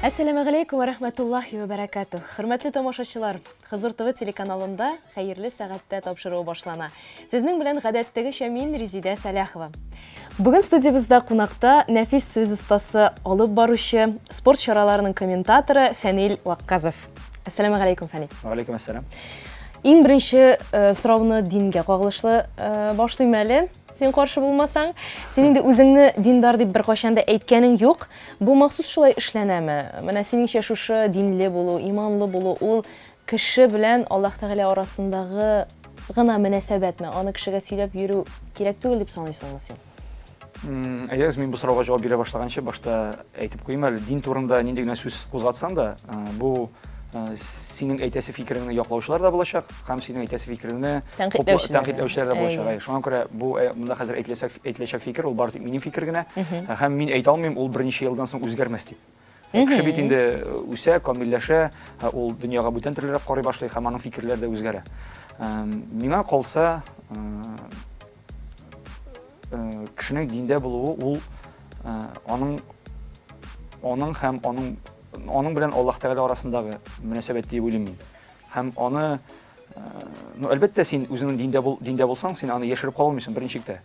Әссәламәгаләйкүм вә рәхмәтуллаһи вә бәрәкәтүһ. Хөрмәтле тамашачылар, Хозур ТВ телеканалында Хәерле сәгатьтә тапшыруы башлана. Сезнең белән гадәттәгечә мин Резидә Сәләхова. Бүген студиябездә кунакта нәфис сүз остасы, алып баручы, спорт чараларының комментаторы Фәнил Вакказов. Әссәламәгаләйкүм, Фәнил. Вәгаләйкүм әссәлам. Иң беренче э, сорауны дингә кагылышлы э, башлыйм әле. Син каршы булмасаң, син инде үзеңне диндар дип беркайчан да әйткәнең юк. Бу махсус шулай эшләнәме? Менә синеңчә шушы динле булу, иманлы булу ул кеше белән Аллаһ Тәгалә арасындагы гына мөнәсәбәтме? Аны кешегә сөйләп йөрү кирәк түгел дип саныйсыңмы син? Әйдәгез, мин бу сорауга җавап бирә башлаганчы, башта әйтеп куйыйм әле, дин турында нинди генә сүз кузгатсаң да, бу синең әйтәсе фикереңне яклаучылар да булачак, һәм синең әйтәсе фикереңне тәнкыйтьләүчеләр дә булачак. Шуңа күрә бу монда хәзер әйтеләчәк әйтеләчәк фикер ул бары тик минем фикер генә. Һәм мин әйтә алмыйм, ул берничә елдан соң үзгәрмәс дип. Кеше бит инде үсә, камилләшә, ул дөньяга бүтән төрлерәк карый башлый һәм аның фикерләре дә үзгәрә. Миңа калса, кешенең диндә булуы ул аның аның һәм аның аның белән Аллаһ Тәгалә арасындагы мөнәсәбәт дип уйлыйм мин. Һәм аны ну, әлбәттә, син үзеңнең диндә бул, диндә булсаң, син аны яшереп кала алмыйсың берничек тә.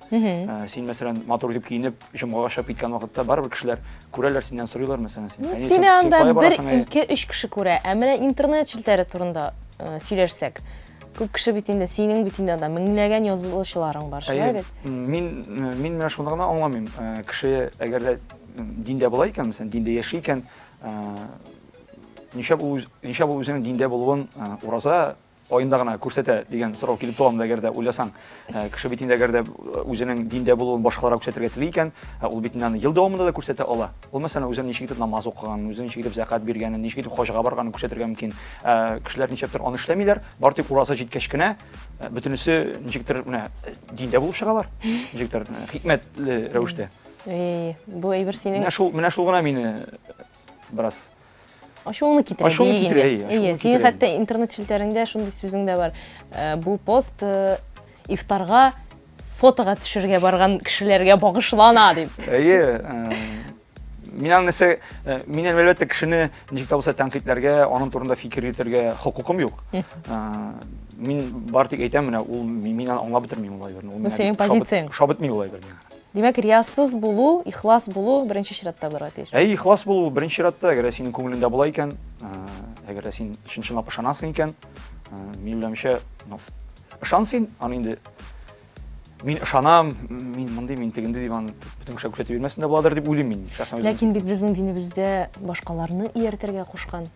Син, мәсәлән, матур итеп киенеп, җомгага чыгып киткән вакытта барыбер кешеләр күрәләр, синнән сорыйлар, мәсәлән, син. Ну, сине анда бер, ике, өч кеше күрә. Ә менә интернет челтәре турында сөйләшсәк, Күп кеше бит инде, синең бит инде анда меңләгән язылучыларың бар, шулай бит? Мин мин менә шуны гына аңламыйм. Кеше әгәр дә диндә була икән, мәсәлән, диндә яши икән, нишләп ул нишләп ул үзенең диндә булуын ураза аенда гына күрсәтә дигән сорау килеп туа монда, әгәр дә уйласаң. Кеше бит инде әгәр дә үзенең диндә булуын башкаларга күрсәтергә тели икән, ул бит инде аны ел дәвамында да күрсәтә ала. Ул, мәсәлән, үзен ничек итеп намаз укыганын, үзен ничек итеп зәкат биргәнен, ничек итеп хаҗга барганын күрсәтергә мөмкин. Кешеләр ничектер аны эшләмиләр, бары тик ураза җиткәч кенә бөтенесе ничектер менә диндә булып чыгалар. Ничектер хикмәтле рәвештә. Эй, бу әйбер синең Менә шул, менә шул гына мине бераз ачуыңны китерә. Ачуыңны китерә, әйе. Синең хәтта интернет челтәреңдә шундый сүзең дә бар. Бу пост ифтарга фотога төшергә барган кешеләргә багышлана дип. Әйе, мин аны нәрсә, мин әлбәттә кешене ничек тә булса тәнкыйтьләргә, аның турында фикер йөртергә хокукым юк. Мин бар тик әйтәм, менә ул мин аны аңлап бетермим ул әйберне. Ул синең позицияң. Ошап бетми ул әйбер миңа. Димәк, риясыз булу, ихлас булу беренче чиратта булырга тиеш. Әйе, ихлас булу беренче чиратта, әгәр синең күңелеңдә була икән, әгәр дә син чын-чынлап ышанасың икән, минем уйлавымча, ну, Ышан син, аны инде мин ышанам, мин мондый, мин тегенди дип аны бөтен кешегә күрсәтеп йөрмәсен дә буладыр дип уйлыйм мин. Шәхсән үзем. Ләкин бит безнең динебездә башкаларны ияртергә кушкан.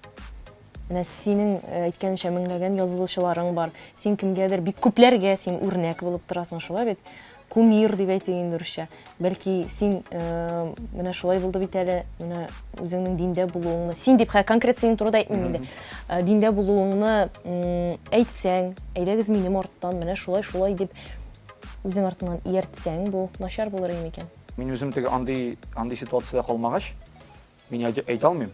Менә синең э, әйткәнчә меңләгән язылучыларың бар. Син кемгәдер бик күпләргә син үрнәк булып торасың, шулай бит? Кумир дип әйтик инде русча. Бәлки син э, менә шулай булды бит әле, менә үзеңнең диндә булуыңны, син дип, хә, конкрет синең турыда әйтмим инде. Э, диндә булуыңны әйтсәң, әйдәгез минем арттан, менә шулай, шулай дип үзең артыннан ияртсәң, бу начар булыр иде микән? Мин үзем теге андый андый ситуациядә калмагач, мин әйтә алмыйм.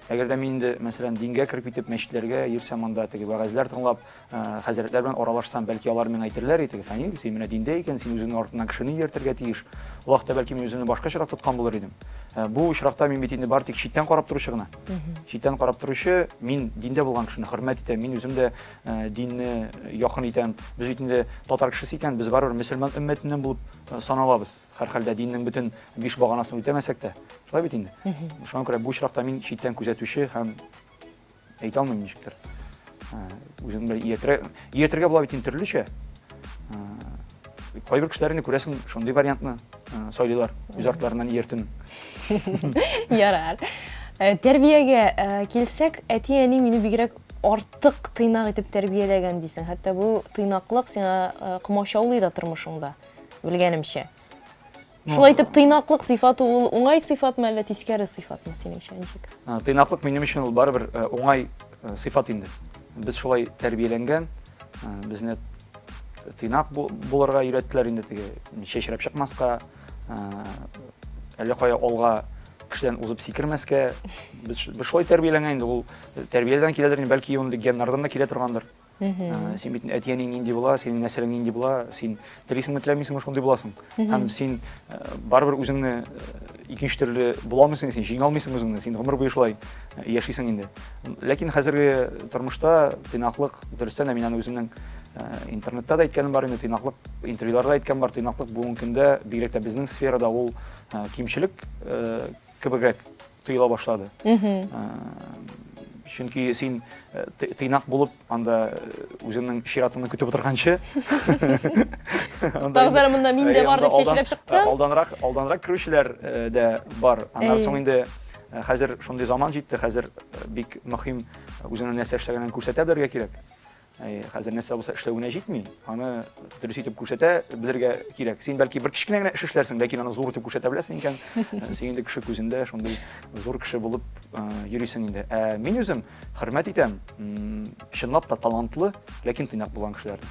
Әгәр дә мин инде, мәсәлән, дингә кереп китеп, мәчетләргә йөрсәм, анда теге вәгазьләр тыңлап, э, хәзрәтләр белән аралашсам, бәлки алар миңа әйтерләр иде, Фәнил, син менә диндә икән, син үзеңнең артыннан кешене ияртергә тиеш. Ул вакытта бәлки мин үземне башкачарак тоткан булыр идем. Э, бу очракта мин бит инде бары тик читтән карап торучы гына. Читтән карап торучы, мин диндә булган кешене хөрмәт итәм, мин үзем дә э, динне якын итәм. Без бит инде татар кешесе икән, без барыбер мөселман өммәтеннән булып саналабыз. Һәрхәлдә диннең бөтен биш баганасын үтәмәсәк тә, шулай бит инде. Шуңа күрә бу очракта мин читтән күзәтүче һәм әйтә алмыйм ничектер. Үзең бер иятергә, иятергә була бит инде төрлечә. Кайбер кешеләр инде күрәсең, шундый вариантны сайлыйлар, үз артларыннан ияртүне. Ярар. Тәрбиягә килсәк, әти-әни мине бигрәк артык тыйнак итеп тәрбияләгән дисең. Хәтта бу тыйнаклык сиңа комачаулый да тормышыңда. Белгәнемчә. Шулай итеп, тыйнаклык сыйфаты ул уңай сыйфатмы, әллә тискәре сыйфатмы синеңчә, ничек? Тыйнаклык минем өчен ул барыбер уңай сыйфат инде. Без шулай тәрбияләнгән, безне тыйнак булырга өйрәттеләр инде, теге чәчрәп чыкмаска, әллә кая алга кешедән узып сикермәскә. Без шулай тәрбияләнгән инде, ул тәрбиядән киләдер инде, бәлки ул инде геннардан да килә торгандыр. Син бит әти-әниң нинди була, синең нәселең нинди була, син телисеңме, теләмисеңме, шундый буласың. Һәм син барыбер үзеңне икенче төрле була алмыйсың, син җиңә алмыйсың үзеңне, син гомер буе шулай яшисең инде. Ләкин хәзерге тормышта тыйнаклык, дөрестән дә мин аны үземнең интернетта да әйткәнем бар инде, тыйнаклык, интервьюларда әйткән бар, тыйнаклык бүгенге көндә, бигрәк тә безнең сферада ул кимчелек кебегрәк тоела башлады. Чөнки син тыйнак булып, анда үзеңнең чиратыңны көтеп утырганчы. Тагын монда мин дә бар дип чәчрәп чыктың. Алданрак, алданрак керүчеләр дә бар. Аннан соң инде хәзер шундый заман җитте, хәзер бик мөһим үзеңнең нәрсә эшләгәнен күрсәтә белергә кирәк. Хәзер нәрсә булса эшләү генә җитми, аны дөрес итеп күрсәтә белергә кирәк. Син бәлки бер кечкенә генә эш эшләрсең, ләкин аны зур итеп күрсәтә беләсең икән, син инде кеше күзендә шундый зур кеше булып йөрисең инде. Ә мин үзем хөрмәт итәм, чынлап та талантлы, ләкин тыйнак булган кешеләрне.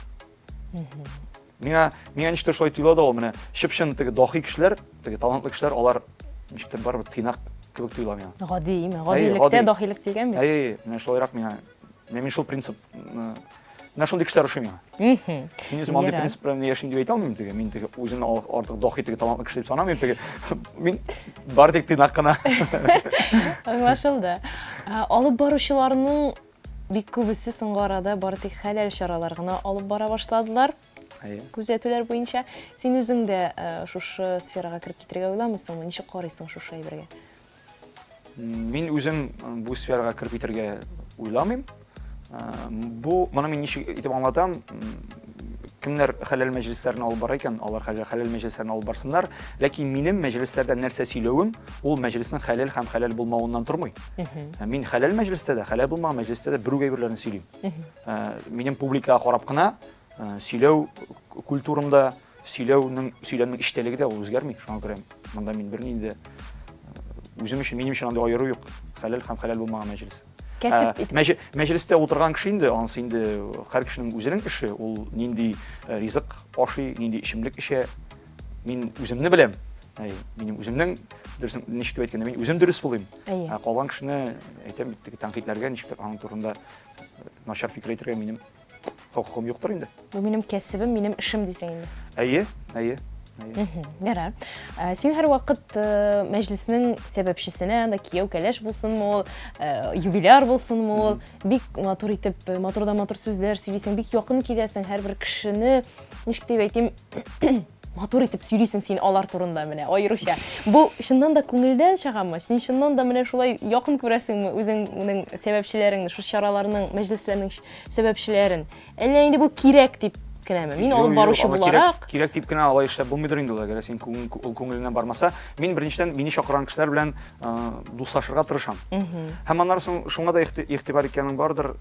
Миңа миңа ничектер шулай тоела да ул, менә чып-чын теге дахи кешеләр, теге талантлы кешеләр, алар ничектер барыбер тыйнак кебек тоела миңа. Гади, гадилектә дахилек дигән бит. Әйе, менә шулайрак миңа. Менә мин шул принцип менә шундый кешеләр ошый миңа. Мин үзем андый принцип белән яшим дип әйтә алмыйм теге. Мин теге үземне артык дахи теге талантлы кеше дип санамыйм теге. Мин бары тик тыйнак кына. Аңлашылды. Алып баручыларның бик күбесе соңгы арада бары тик хәләл чаралар гына алып бара башладылар. Күзәтүләр буенча. Син үзең дә шушы сферага кереп китәргә уйламыйсыңмы? Ничек карыйсың шушы әйбергә? Мин үзем бу сферага кереп китәргә уйламыйм. Бу моны мин ничек итеп аңлатам? Кемнәр хәләл мәҗлесләрен алып бара икән, алар хәләл мәҗлесләрен алып барсыннар. Ләкин минем мәҗлесләрдә нәрсә сөйләвем, ул мәҗлеснең хәләл һәм хәләл булмавыннан тормый. Мин хәләл мәҗлестә дә, хәләл булмаган мәҗлестә дә бер үк әйберләрне сөйлим. Минем публикага карап кына сөйләү культурам да, сөйләүнең сөйләмнең эчтәлеге дә ул үзгәрми. Шуңа күрә монда мин бернинди дә үзем өчен, минем өчен андый аеру юк. Хәләл һәм хәләл булмаган мәҗлес. Кәсеп итеп. Мәҗлестә утырган кеше инде, анысы инде һәр кешенең үзенең эше, ул нинди ризык ашый, нинди эчемлек эчә. Мин үземне беләм. Әй, минем үземнең дөресен ничек дип әйткәндә, мин үзем дөрес булыйм. Ә калган кешене әйтәм бит, теге тәнкыйтьләргә ничектер аның турында начар фикер әйтергә минем хокукым юктыр инде. Бу минем кәсебем, минем эшем дисең инде. Әйе, әйе. Ярар. Син һәрвакыт мәҗлеснең сәбәпчесенә, анда кияү кәләш булсынмы ул, юбиляр булсынмы ул, бик матур итеп, матур да матур сүзләр сөйлисең, бик якын киләсең һәрбер кешене, ничек дип әйтим, матур итеп сөйлисең син алар турында менә аеруча. Бу чыннан да күңелдән чыгамы? Син чыннан да менә шулай якын күрәсеңме үзеңнең сәбәпчеләреңне, шул чараларның, мәҗлесләрнең сәбәпчеләрен? Әллә инде бу кирәк дип кенәме? Мин алып баручы буларак. Кирәк дип кенә алай эшләп булмыйдыр инде ул, әгәр син ул күңеленнән бармаса. Мин беренчедән мине чакырган кешеләр белән дуслашырга тырышам. Һәм аннары соң шуңа да игътибар иткәнең бардыр,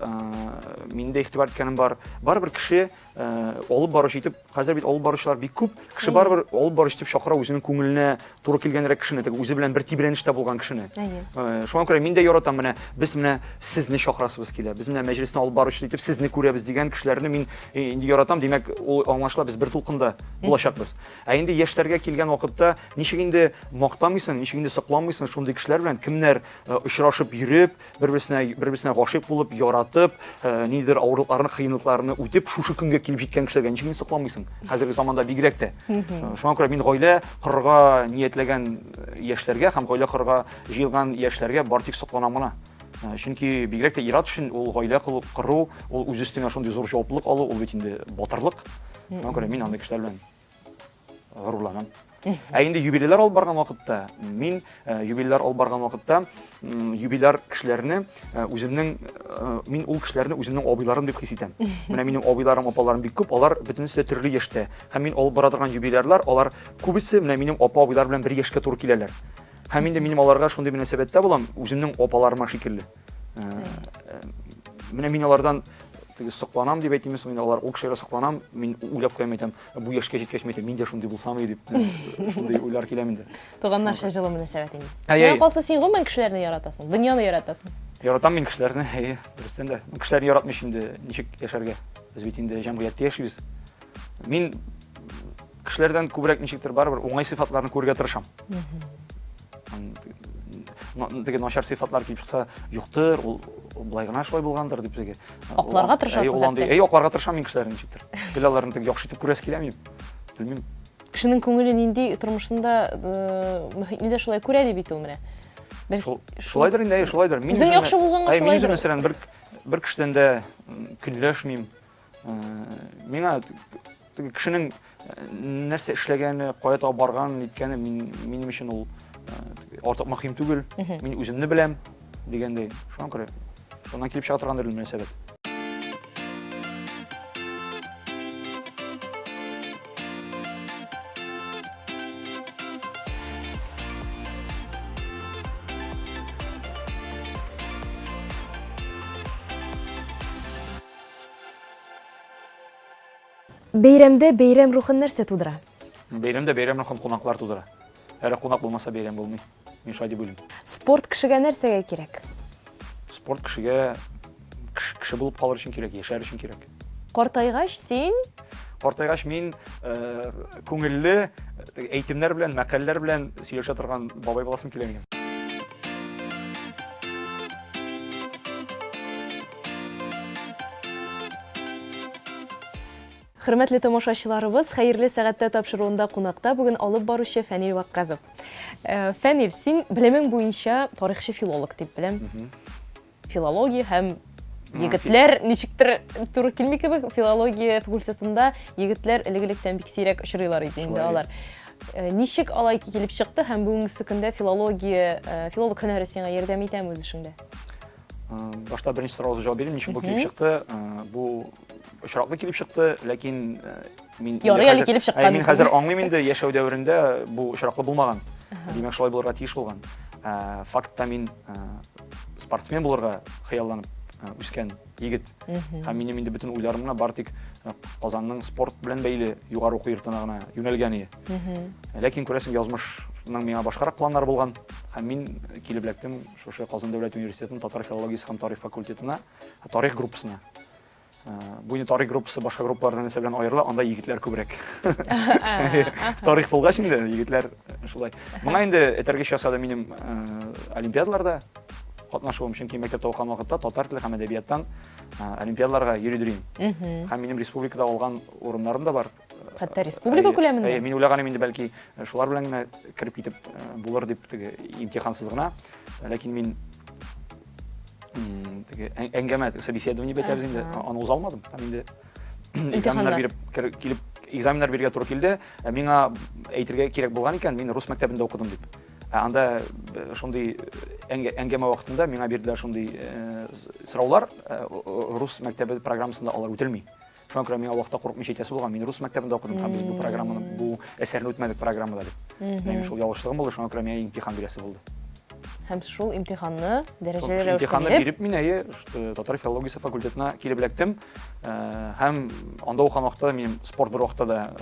минем дә игътибар иткәнем бар. Барыбер кеше алып баручы итеп, хәзер бит алып баручылар бик күп, кеше барыбер алып баручы итеп чакыра үзенең күңеленә туры килгәнрәк кешене, теге үзе белән бер тибрәнештә булган кешене. Шуңа күрә мин дә яратам, менә без менә сезне чакырасыбыз килә, без менә мәҗлесне алып баручы итеп сезне күрәбез дигән кешеләрне мин инде яратам, димәк, ул аңлашыла, без бер тулкында булачакбыз. Ә инде яшьләргә килгән вакытта ничек инде мактамыйсың, ничек инде сокланмыйсың шундый кешеләр белән, кемнәр очрашып йөреп, бер-берсенә бер-берсенә гашыйк булып, яратып, э, ниндидер авырлыкларны, кыенлыкларны үтеп, шушы көнгә килеп җиткән кешеләргә ничек инде сокланмыйсың? Хәзерге заманда бигрәк тә. Э, шуңа күрә мин гаилә корырга ниятләгән э, яшьләргә һәм гаилә корырга җыелган яшьләргә бар тик сокланам гына. Чөнки бигрәк тә ир-ат өчен ул гаилә кору, ул үз өстеңә шундый зур җаваплылык алу, ул бит инде батырлык. Шуңа күрә мин андый кешеләр белән горурланам. Ә инде юбилейлар алып барган вакытта, мин э, юбилейлар алып барган вакытта юбиляр кешеләрне э, үземнең э, мин ул кешеләрне үземнең абыйларым дип хис итәм. Менә минем абыйларым, апаларым бик күп, алар бөтенесе дә төрле яшьтә. Һәм мин алып бара торган юбилярлар, алар күбесе менә минем апа абыйлар белән бер яшькә туры киләләр. Һәм инде минем аларга шундый мөнәсәбәттә булам, үземнең апаларыма шикелле. Менә мин алардан теге сокланам дип әйтимме соң инде, алар ул кешеләргә сокланам, мин уйлап куям әйтәм, бу яшькә җиткәч мин әйтәм, мин дә шундый булсам иде дип, шундый уйлар килә инде. Туганнарча җылы мөнәсәбәт инде. Миңа калса, син гомумән кешеләрне яратасың, дөньяны яратасың. Яратам мин кешеләрне, әйе, дөрестән дә. Кешеләрне яратмыйча инде ничек яшәргә? Без бит инде җәмгыятьтә яшибез. Мин кешеләрдән күбрәк ничектер барыбер уңай сыйфатларны күрергә тырышам. теге начар сыйфатлар килеп чыкса, юктыр, ул болай гына шулай булгандыр дип теге. Акларга тырышасың хәтта. Әй, акларга тырышам мин кешеләрне ничектер. Гел аларны теге яхшы итеп күрәсе килә минем. Белмим. Кешенең күңеле нинди тормышында мөхитне дә шулай күрә ди бит ул менә. Шулайдыр инде, әй, шулайдыр. Мин үзең яхшы булганга шулайдыр. Мин үзем мәсәлән бер бер кешедән дә көнләшмим. Миңа теге кешенең нәрсә эшләгәне, кая таба барган, ниткәне мин, минем өчен ул артык мөһим түгел. Мин үземне беләм дигәндәй. Шуңа күрә шуннан килеп чыга торгандыр мөнәсәбәт. Бәйрәмдә бәйрәм рухын нәрсә тудыра? Бәйрәмдә бәйрәм рухын кунаклар тудыра. Әле кунак булмаса бәйрәм булмый. Мин шулай дип уйлыйм. Спорт кешегә нәрсәгә кирәк? Спорт кешегә кеше булып калыр өчен кирәк, яшәр өчен кирәк. Картайгач син? Картайгач мин күңелле әйтемнәр белән, мәкальләр белән сөйләшә торган бабай буласым килә минем. Хөрмәтле тамашачыларыбыз, хәерле сәгатьтә тапшыруында кунакта бүген алып баручы Фәнил Вакказов. Э, Фәнил, син белемең буенча тарихчы-филолог дип беләм. Филология һәм егетләр ничектер туры килми кебек, филология факультетында егетләр элек-электән бик сирәк очрыйлар иде инде алар. Э, ничек алай килеп чыкты һәм бүгенге көндә филология, э, филолог һөнәре сиңа ярдәм итәме үз эшеңдә? Башта беренче сорауга җавап бирим, ничек бу килеп чыкты? Бу очраклы килеп чыкты, ләкин мин Ярый әле килеп чыккан. Мин хәзер аңлыйм инде, яшәү дәверендә бу очраклы булмаган. Димәк, шулай булырга тиеш булган. Фактта мин спортсмен булырга хыялланып үскән егет. Һәм минем инде бөтен уйларым гына бары тик Казанның спорт белән бәйле югары уку йортына гына юнәлгән иде. Ләкин күрәсең, язмышның миңа башкарак планнары булган. Һәм мин килеп эләктем шушы Казан дәүләт университетының татар филологиясе һәм тарих факультетына, тарих группасына. Бу инде тарих группасы башка группалардан нәрсә белән аерыла, анда егетләр күбрәк. Тарих булгач инде, егетләр шулай. Моңа инде этәргеч ясады минем олимпиадаларда катнашуым, чөнки мәктәптә укыган вакытта татар теле һәм әдәбияттан олимпиадаларга йөри йөрим. Һәм минем республикада алган урыннарым да бар. Хәтта республика күләмендә? Әйе, мин уйлаганым инде бәлки шулар белән генә кереп китеп булыр дип теге имтихансыз гына. Ләкин мин теге әңгәмә, собеседование дип әйтәбез инде, аны уза алмадым. Һәм инде экзаменнар биреп килеп экзаменнар бирергә туры килде. Миңа әйтергә кирәк булган икән, мин рус мәктәбендә укыдым дип. Ә анда шундый әңгәмә вакытында миңа бирделәр шундый сораулар, рус мәктәбе программасында алар үтелми. Шуңа күрә миңа вакытта курыкмыйча әйтәсе булган, мин рус мәктәбендә укыдым һәм без бу программаны, бу әсәрне үтмәдек программада дип. Менә шул ялгышлыгым булды, шуңа күрә миңа имтихан бирәсе булды. Һәм шул имтиханны дәрәҗәле рәвештә имтиханны биреп мин әйе татар филологиясе факультетына килеп эләктем. Һәм анда укыган вакытта минем спорт бер вакытта да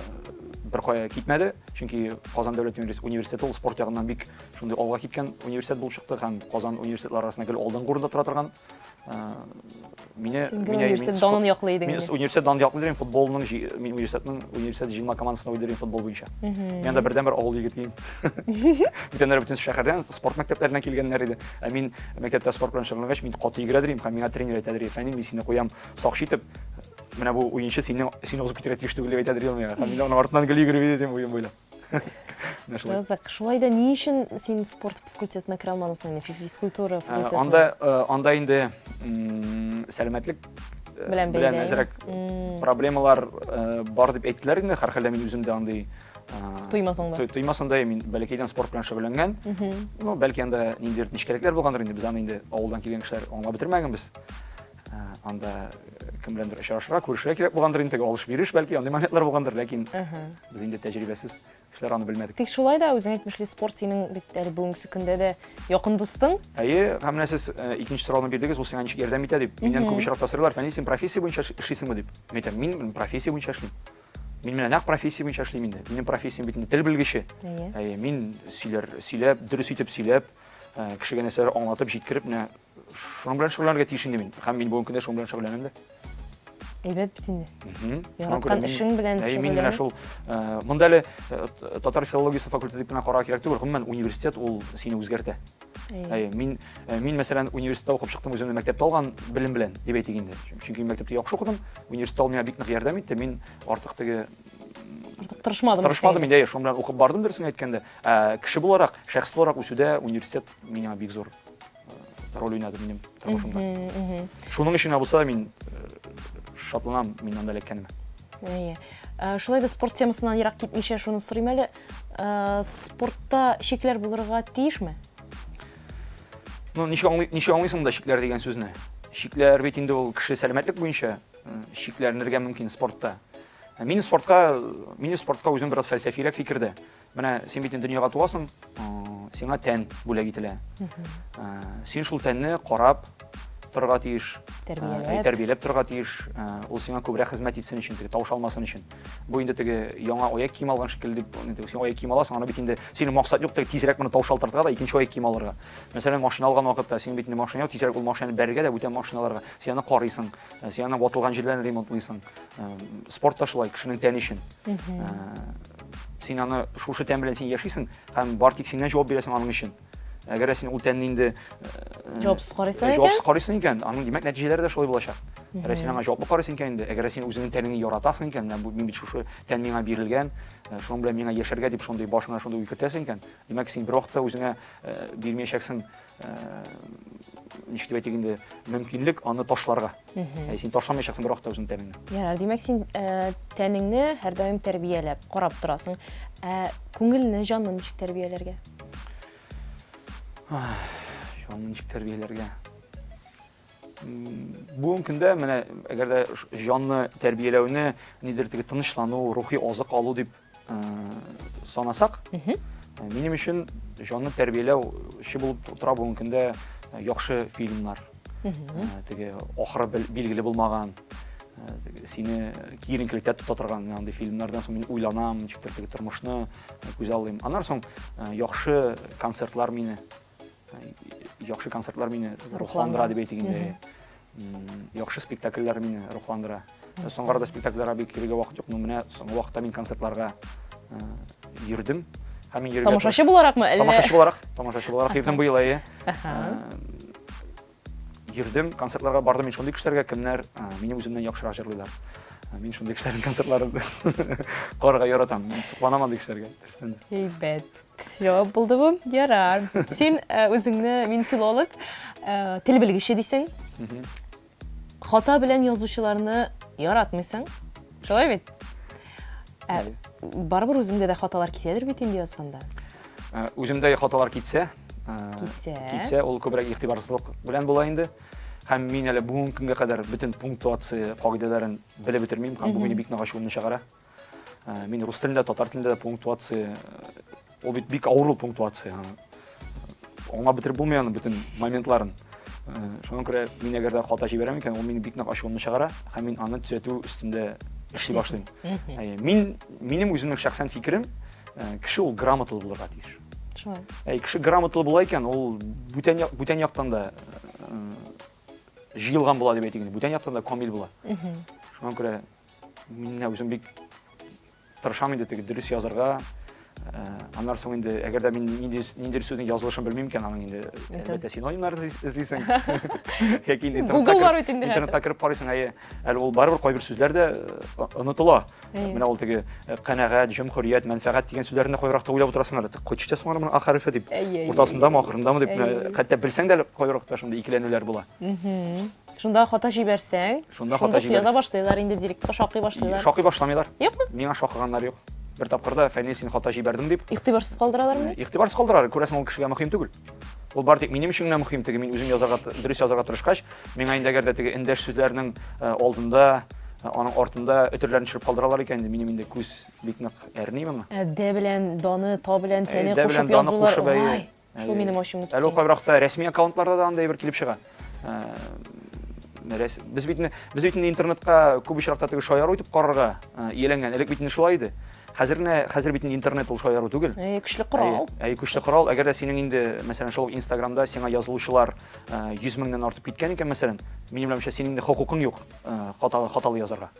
бер кая китмәде, чөнки Казан дәүләт университеты ул спорт ягыннан бик шундый алга киткән университет булып чыкты һәм Казан университетлары арасында гел алдынгы урында тора торган. Мине мине университет данын яклый идең. Мин университет данын яклый идем, футболның мин университетның университет җыелма командасында уйный идем футбол буенча. Мин анда бердәнбер авыл егете идем. Бүтәннәр бөтен шәһәрдән спорт мәктәпләреннән килгәннәр иде. Ә мин мәктәптә спорт белән шөгыльләнгәч, мин каты йөгерә идем һәм миңа тренер әйтә иде, Фәнил, мин сине куям сакчы итеп. Менә бу уенчы сине сине узып китәргә тиеш түгел дип әйтә иде миңа. Һәм мин аның артыннан гел йөгереп идем уен буйлап. Менә шулай. Кызык. Шулай да ни өчен син спорт факультетына керә алмадың соң инде, физкультура факультетына? Анда, анда инде сәламәтлек белән бәйле. Белән әзрәк проблемалар бар дип әйттеләр инде. Һәрхәлдә мин үзем дә андый тоймасаң да. Тоймасаң да, мин бәләкәйдән спорт белән шөгыльләнгән. Ну, бәлки анда ниндидер нечкәлекләр булгандыр инде, без аны инде авылдан килгән кешеләр аңлап бетермәгәнбез. Анда кем беләндер очрашырга, күрешергә кирәк булгандыр инде, алыш-биреш бәлки андый моментлар булгандыр, ләкин без инде тәҗрибәсез кешеләр аны белмәдек. Тик шулай да үзең әйтмешли, спорт синең бит әле бүгенге көндә дә якын дустың. Әйе, һәм менә сез икенче сорауны бирдегез, ул сиңа ничек ярдәм итә дип. Миннән күп очракта сорыйлар, Фәнил, син профессия буенча эшлисеңме дип. Мин әйтәм, мин профессия буенча эшлим. Мин менә нәкъ профессия буенча эшлим инде. Минем профессиям бит инде тел белгече. Әйе, мин сөйләр, сөйләп, дөрес итеп сөйләп, кешегә нәрсәләр аңлатып, җиткереп, менә шуның белән шөгыльләнергә тиеш инде мин. Һәм мин бүгенге көндә шуның белән шөгыльләнәм дә. Әйбәт бит инде. Яраткан эшең белән Әйе, мин менә шул монда әле татар филологиясе факультеты дип кенә карарга кирәк түгел. Гомумән, университет ул сине үзгәртә. Әйе, мин э, мин мәсәлән университетта укып чыктым үземне мәктәптә алган белем белән дип әйтик инде. Чөнки мин мәктәптә яхшы укыдым, университетта ул миңа бик нык ярдәм итте. Мин артык теге артык тырышмадым. Тырышмадым инде, әйе, шуның белән укып бардым дөресен әйткәндә. Ә, кеше буларак, шәхес буларак үсүдә университет миңа бик зур э, роль уйнады минем тормышымда. Шуның өчен булса да мин э, шатланам мин анда эләккәнемә. Әйе. Шулай да спорт темасыннан ерак китмичә шуны сорыйм әле. Спортта чикләр булырга тиешме? Ну, ничек аңлый, ничек аңлыйсың да чикләр дигән сүзне? Чикләр бит инде ул кеше сәламәтлек буенча чикләрнергә мөмкин спортта. Мин спортка, мин спортка үзем бераз фәлсәфирәк фикердә. Менә син бит инде дөньяга туасың, сиңа тән бүләк ителә. Син шул тәнне карап торырга тиеш. Тәрбияләп. Тәрбияләп торырга тиеш. Ул сиңа күбрәк хезмәт итсен өчен, теге таушалмасын өчен. Бу инде теге яңа аяк кием алган шикелле дип, инде син аяк кием аласың, аны бит инде синең максат юк, теге тизрәк моны таушалтырга да икенче аяк кием алырга. Мәсәлән, машина алган вакытта син бит инде машина юк, тизрәк ул машинаны бәрергә дә бүтән машиналарга. Син аны карыйсың, син аны ватылган җирләрен ремонтлыйсың. Спорт та шулай, кешенең тәне өчен. Син аны шушы тән белән син яшисең һәм бар тик синнән җавап бирәсең аның өчен. Әгәр син ул тәнне инде җавапсыз карыйсың икән, җавапсыз карыйсың икән, аның димәк нәтиҗәләре дә шулай булачак. Әгәр син аңа җаваплы карыйсың икән инде, әгәр син үзеңнең тәнеңне яратасың икән, менә бу мин бит шушы тән миңа бирелгән, шуның белән миңа яшәргә дип шундый башыңа шундый уй кертәсең икән, димәк син бервакытта үзеңә бирмәячәксең ничек дип әйтик инде, мөмкинлек аны ташларга. Ә син ташламаячаксың бервакытта үзеңнең тәнеңне. Ярар, димәк син тәнеңне һәрдаим тәрбияләп, карап торасың. Ә күңелне, җанны ничек тәрбияләргә? Җанны ничек тәрбияләргә? Бүгенге көндә менә әгәр дә җанны тәрбияләүне нидер теге тынычлану, рухи азык алу дип санасак, минем өчен җанны тәрбияләүче булып тора бүгенге көндә яхшы фильмнар. Теге ахыры билгеле булмаган, сине киеренкелектә тота торган андый фильмнардан соң мин уйланам, ничектер теге тормышны күзаллыйм. Аннан соң яхшы концертлар мине яхшы концертлар мине рухландыра дип әйтик инде. Яхшы спектакльләр мине рухландыра. Соңгы арада спектакльләргә бик йөрергә вакыт юк, но менә соңгы вакытта мин концертларга йөрдем. Һәм мин йөрергә Тамашачы буларакмы әллә? Тамашачы буларак, тамашачы буларак йөрдем быел, әйе. Йөрдем, концертларга бардым мин шундый кешеләргә, кемнәр минем үземнән яхшырак җырлыйлар. Мин шундый кешеләрнең концертларын карарга яратам. Мин сокланам андый кешеләргә, дөрестән дә. Әйбәт. Җавап булды бу. Ярар. Син үзеңне мин филолог, тел белгече дисең. Хата белән язучыларны яратмыйсың. Шулай бит? Ә, барыбер үзеңдә дә хаталар китәдер бит инде язганда. Үземдә хаталар китсә, китсә, китсә, ул күбрәк игътибарсызлык белән була инде. Һәм мин әле бүгенге көнгә кадәр бөтен пунктуация кагыйдәләрен белеп бетермим, һәм бу мине бик нык ачуымны чыгара. Мин рус телендә, татар телендә дә пунктуация, ул бит бик авыр ул пунктуация. Аңлап бетереп булмый аның бөтен моментларын. Шуңа күрә мин әгәр дә хата җибәрәм икән, ул мине бик нык ачуымны чыгара һәм мин аны төзәтү өстендә эшли башлыйм. Мин минем үземнең шәхсән фикерем, кеше ул грамоталы булырга тиеш. Шулай. Әй, кеше грамоталы була икән, ул бүтән бүтән яктан да җыелган була дип әйтик инде, бүтән яктан да камил була. Шуңа күрә мин менә үзем бик тырышам инде теге дөрес язарга. Э, аннан соң инде әгәр дә мин нинди ниндидер сүзнең язылышын белмим икән, аның инде әлбәттә синонимнарын эзлисең. Яки инде Google бар бит инде. Интернетка кереп карыйсың, әйе. Әле ул барыбер кайбер сүзләр дә э, онытыла. Менә ул теге э, канәгать, җөмһүрият, мәнфәгать дигән сүзләрне дә кайвакытта уйлап утырасың әле. Кайча соң аның а хәрефе дип. Уртасындамы, ахырындамы дип, хәтта белсәң дә кайвакытта шундый икеләнүләр була. Шунда хата җибәрсәң, шунда хата җибәрсәң. Яза башлыйлар инде директка шакый башлыйлар. Шакый башламыйлар. Юкмы? Миңа шакыганнар юк. Бер тапкыр да Фәнил син хата җибәрдең дип. Игътибарсыз калдыралармы? Игътибарсыз калдыралар. Күрәсең, ул кешегә мөһим түгел. Ул бар тик минем өчен генә мөһим, теге мин үзем язарга дөрес язарга тырышкач, миңа инде әгәр дә теге эндәш сүзләрнең алдында, аның артында өтерләрен төшереп калдыралар икән инде, минем инде күз бик нык әрни моңа. Дә белән даны, та белән тәне кушып язулар. Шул минем ачуымны Әле ул кайбер рәсми аккаунтларда да андый бер килеп чыга. Без бит без бит интернетка күп очракта теге шаяру итеп карарга ияләнгән. Элек бит инде шулай иде. Хәзер генә хәзер бит инде интернет ул шаяру түгел. Әй, көчле корал. Әй, көчле корал. Әгәр дә синең инде, мәсәлән, шул Инстаграмда сиңа язылучылар 100 меңнән артып киткән икән, мәсәлән, Минем уйлавымча, синең инде хокукың юк хаталы, хаталы язарга.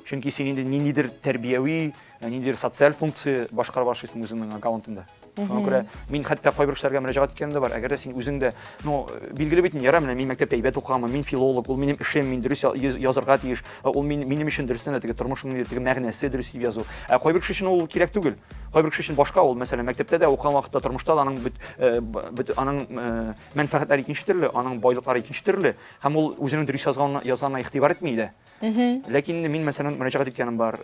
Чөнки син инде ниндидер тәрбияви, ниндидер социаль функция башкара башлыйсың үзеңнең аккаунтыңда. Шуңа күрә мин хәтта кайбер кешеләргә мөрәҗәгать иткәнем дә бар. Әгәр дә син үзең дә, ну, билгеле бит, ярар, менә мин мәктәптә әйбәт укыганмын, мин филолог, ул минем эшем, мин дөрес язарга тиеш, ул мин, минем өчен дөрестән дә теге тормышымның теге мәгънәсе дөрес дип язу. Ә кайбер кеше өчен ул кирәк түгел. Кайбер кеше өчен башка ул, мәсәлән, мәктәптә дә укыган вакытта тормышта да аның бөт, бөт, аның мәнфәгатьләре икенче төрле, аның байлыклары икенче төрле, һәм ул үзенең дөрес язганына, язганына игътибар итми дә. Ләкин инде мин, мәсәлән, мөрәҗәгать иткәнем бар,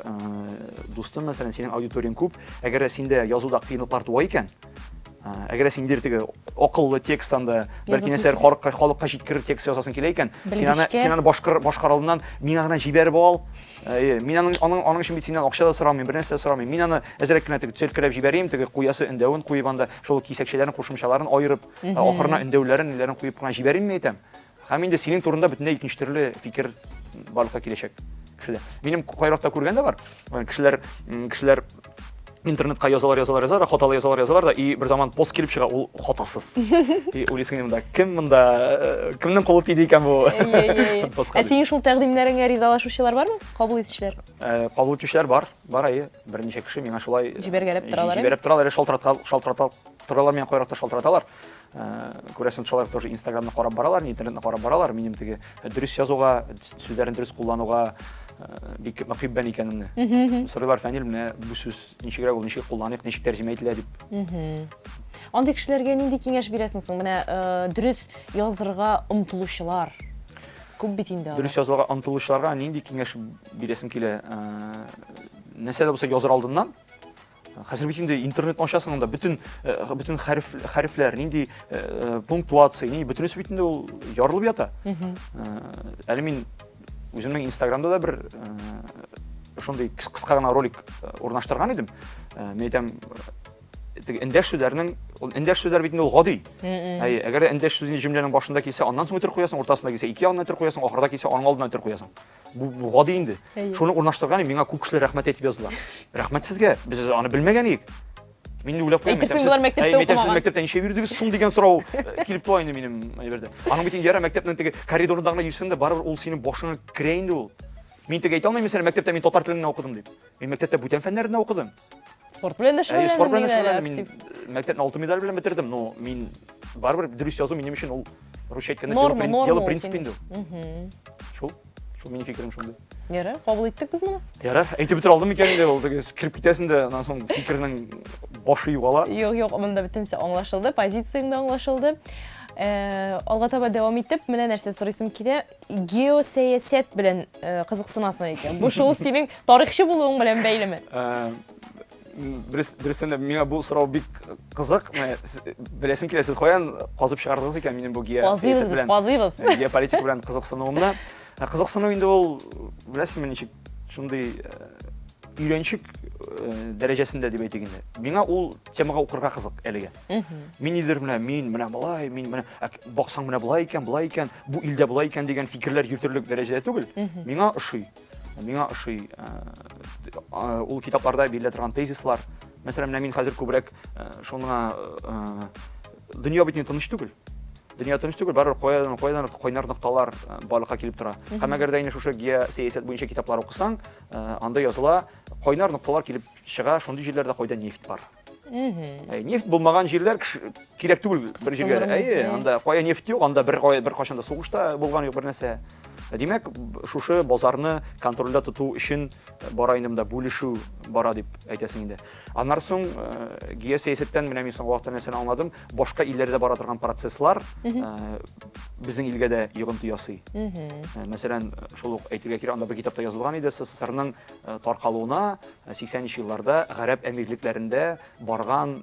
дустым, мәсәлән, синең аудиторияң күп, әгәр дә синдә язуда кыенлыклар туа икән, әгәр дә син ниндидер теге акыллы текст анда, бәлки нәрсәләр халыкка, халыкка җиткерер текст язасың килә икән, син аны, син аны башкар, башкар алдыннан миңа гына җибәреп ал. Әйе, мин аның, аның, аның өчен бит синнән акча да сорамыйм, бер нәрсә дә сорамыйм. Мин аны әзрәк кенә теге төзәткәләп җибәрим, теге куясы өндәвен куеп анда, шул кисәкчәләрен, кушымчаларын аерып, ахырына өндәүләрен, ниләрен куеп кына җибәрим, мин әйтәм. Һәм инде синең турында бөтенләй икенче төрле фикер барлыкка киләчәк кешедә. Минем кайракта күргән дә бар. Кешеләр, кешеләр интернетка язалар, язалар, язалар, хаталы язалар, язалар да, и бер заман пост килеп чыга, ул хатасыз. И уйлыйсың монда, кем монда, кемнең кулы тиде икән бу? Ә синең шул тәкъдимнәреңә ризалашучылар бармы? Кабул итүчеләр? Кабул итүчеләр бар, бар, әйе. Берничә кеше миңа шулай җибәргәләп торалар. Җибәреп торалар, шалтырата торалар, миңа кайракта шалтыраталар. Күрәсең, шулар тоже Инстаграмны карап баралар, интернетны карап баралар. Минем теге дөрес язуга, сүзләрен дөрес куллануга бик мөхиббән икәнемне. Сорыйлар, Фәнил, менә бу сүз ничегрәк ул, ничек кулланыйк, ничек тәрҗемә ителә дип. Андый кешеләргә нинди киңәш бирәсең соң? Менә дөрес язырга омтылучылар күп бит инде. Дөрес язырга омтылучыларга нинди киңәш бирәсем килә? Нәрсә дә булса языр алдыннан Хәзер бит инде интернетны ачасың анда бөтен бөтен хәреф хәрефләр, нинди пунктуация, ни бөтенесе бит инде ул ярылып ята. Әле мин үземнең Инстаграмда да бер шундый кыска гына ролик урнаштырган идем. Мин әйтәм, теге эндәш сүзләрнең ул эндәш сүзләр бит инде ул гади. Әйе, әгәр дә эндәш сүзе җөмләнең башында килсә, аннан соң өтер куясың, уртасында килсә, ике ягыннан өтер куясың, ахырда килсә, аның алдыннан өтер куясың. Бу, бу гади инде. Әйе. Шуны урнаштырган миңа күп кешеләр рәхмәт әйтеп яздылар. Рәхмәт сезгә. Без аны белмәгән идек. Мин дә уйлап куям. Әйтерсең, болар мәктәптә укымаган. Сез мәктәптә ничә йөрдегез соң дигән сорау килеп туа инде минем әйбердә. Аның бит инде ярар мәктәпнең теге коридорында гына йөрсәң дә барыбер ул синең башыңа керә инде ул. Мин теге әйтә алмыйм, мәсәлән, мәктәптә мин татар телен генә укыдым дип. Мин мәктәптә бүтән фәннәрне дә укыдым. Спорт белән дә шөгыльләндем. Спорт белән дә шөгыльләндем. Мин мәктәпне алтын медаль белән бетердем, но мин барыбер дөрес язу минем өчен ул русча әйткәндә норма, норма, дело принцип инде. Шул, шул минем фикерем шундый. Ярар, кабул иттек без моны. Ярар, әйтеп бетерә алдым микән инде ул теге кереп китәсең дә, аннан соң фикернең башы югала. Юк, юк, монда бөтенесе аңлашылды, позицияң дә аңлашылды. Алга таба дәвам итеп, менә нәрсә сорыйсым килә. Геосәясәт белән кызыксынасың икән. Бу шул синең тарихчы булуың белән бәйлеме? Дөрестән дә миңа бу сорау бик кызык. Беләсем килә, сез каян казып чыгардыгыз икән минем бу геосәясәт белән? Казыйбыз, казыйбыз. Геополитика белән кызыксынуымны. Кызыксыну инде ул, беләсезме, ничек шундый өйрәнчек дәрәҗәсендә дип әйтик инде. Миңа ул темага укырга кызык әлегә. Мин нидер менә, мин менә болай, мин менә баксаң менә болай икән, болай икән, бу илдә болай икән дигән фикерләр йөртерлек дәрәҗәдә түгел. Миңа ошый. Миңа ошый. Ул китапларда бирелә торган тезислар. Мәсәлән, менә мин хәзер күбрәк шуңа дөнья бит инде тыныч түгел. Дөнья тыныч түгел, барыбер каядан каядан кайнар нокталар барлыкка килеп тора. Һәм әгәр дә инде шушы геосәясәт буенча китаплар укысаң, анда языла, кайнар нокталар килеп чыга шундый җирләрдә, кайда нефть бар. Нефть булмаган җирләр кирәк түгел бер җиргә. Әйе, анда кая нефть юк, анда бер бер кайчан да сугышта булган юк бер нәрсә. Димәк, шушы базарны контрольдә тоту өчен бара инде монда бүлешү бара дип әйтәсең инде. Аннан соң геосәясәттән менә мин соңгы вакытта нәрсәне аңладым, башка илләрдә бара торган процесслар безнең илгә дә йогынты ясый. Мәсәлән, шул ук әйтергә кирәк, анда бер китапта язылган иде, СССРның таркалуына 80 нче елларда Гарәп Әмирлекләрендә барган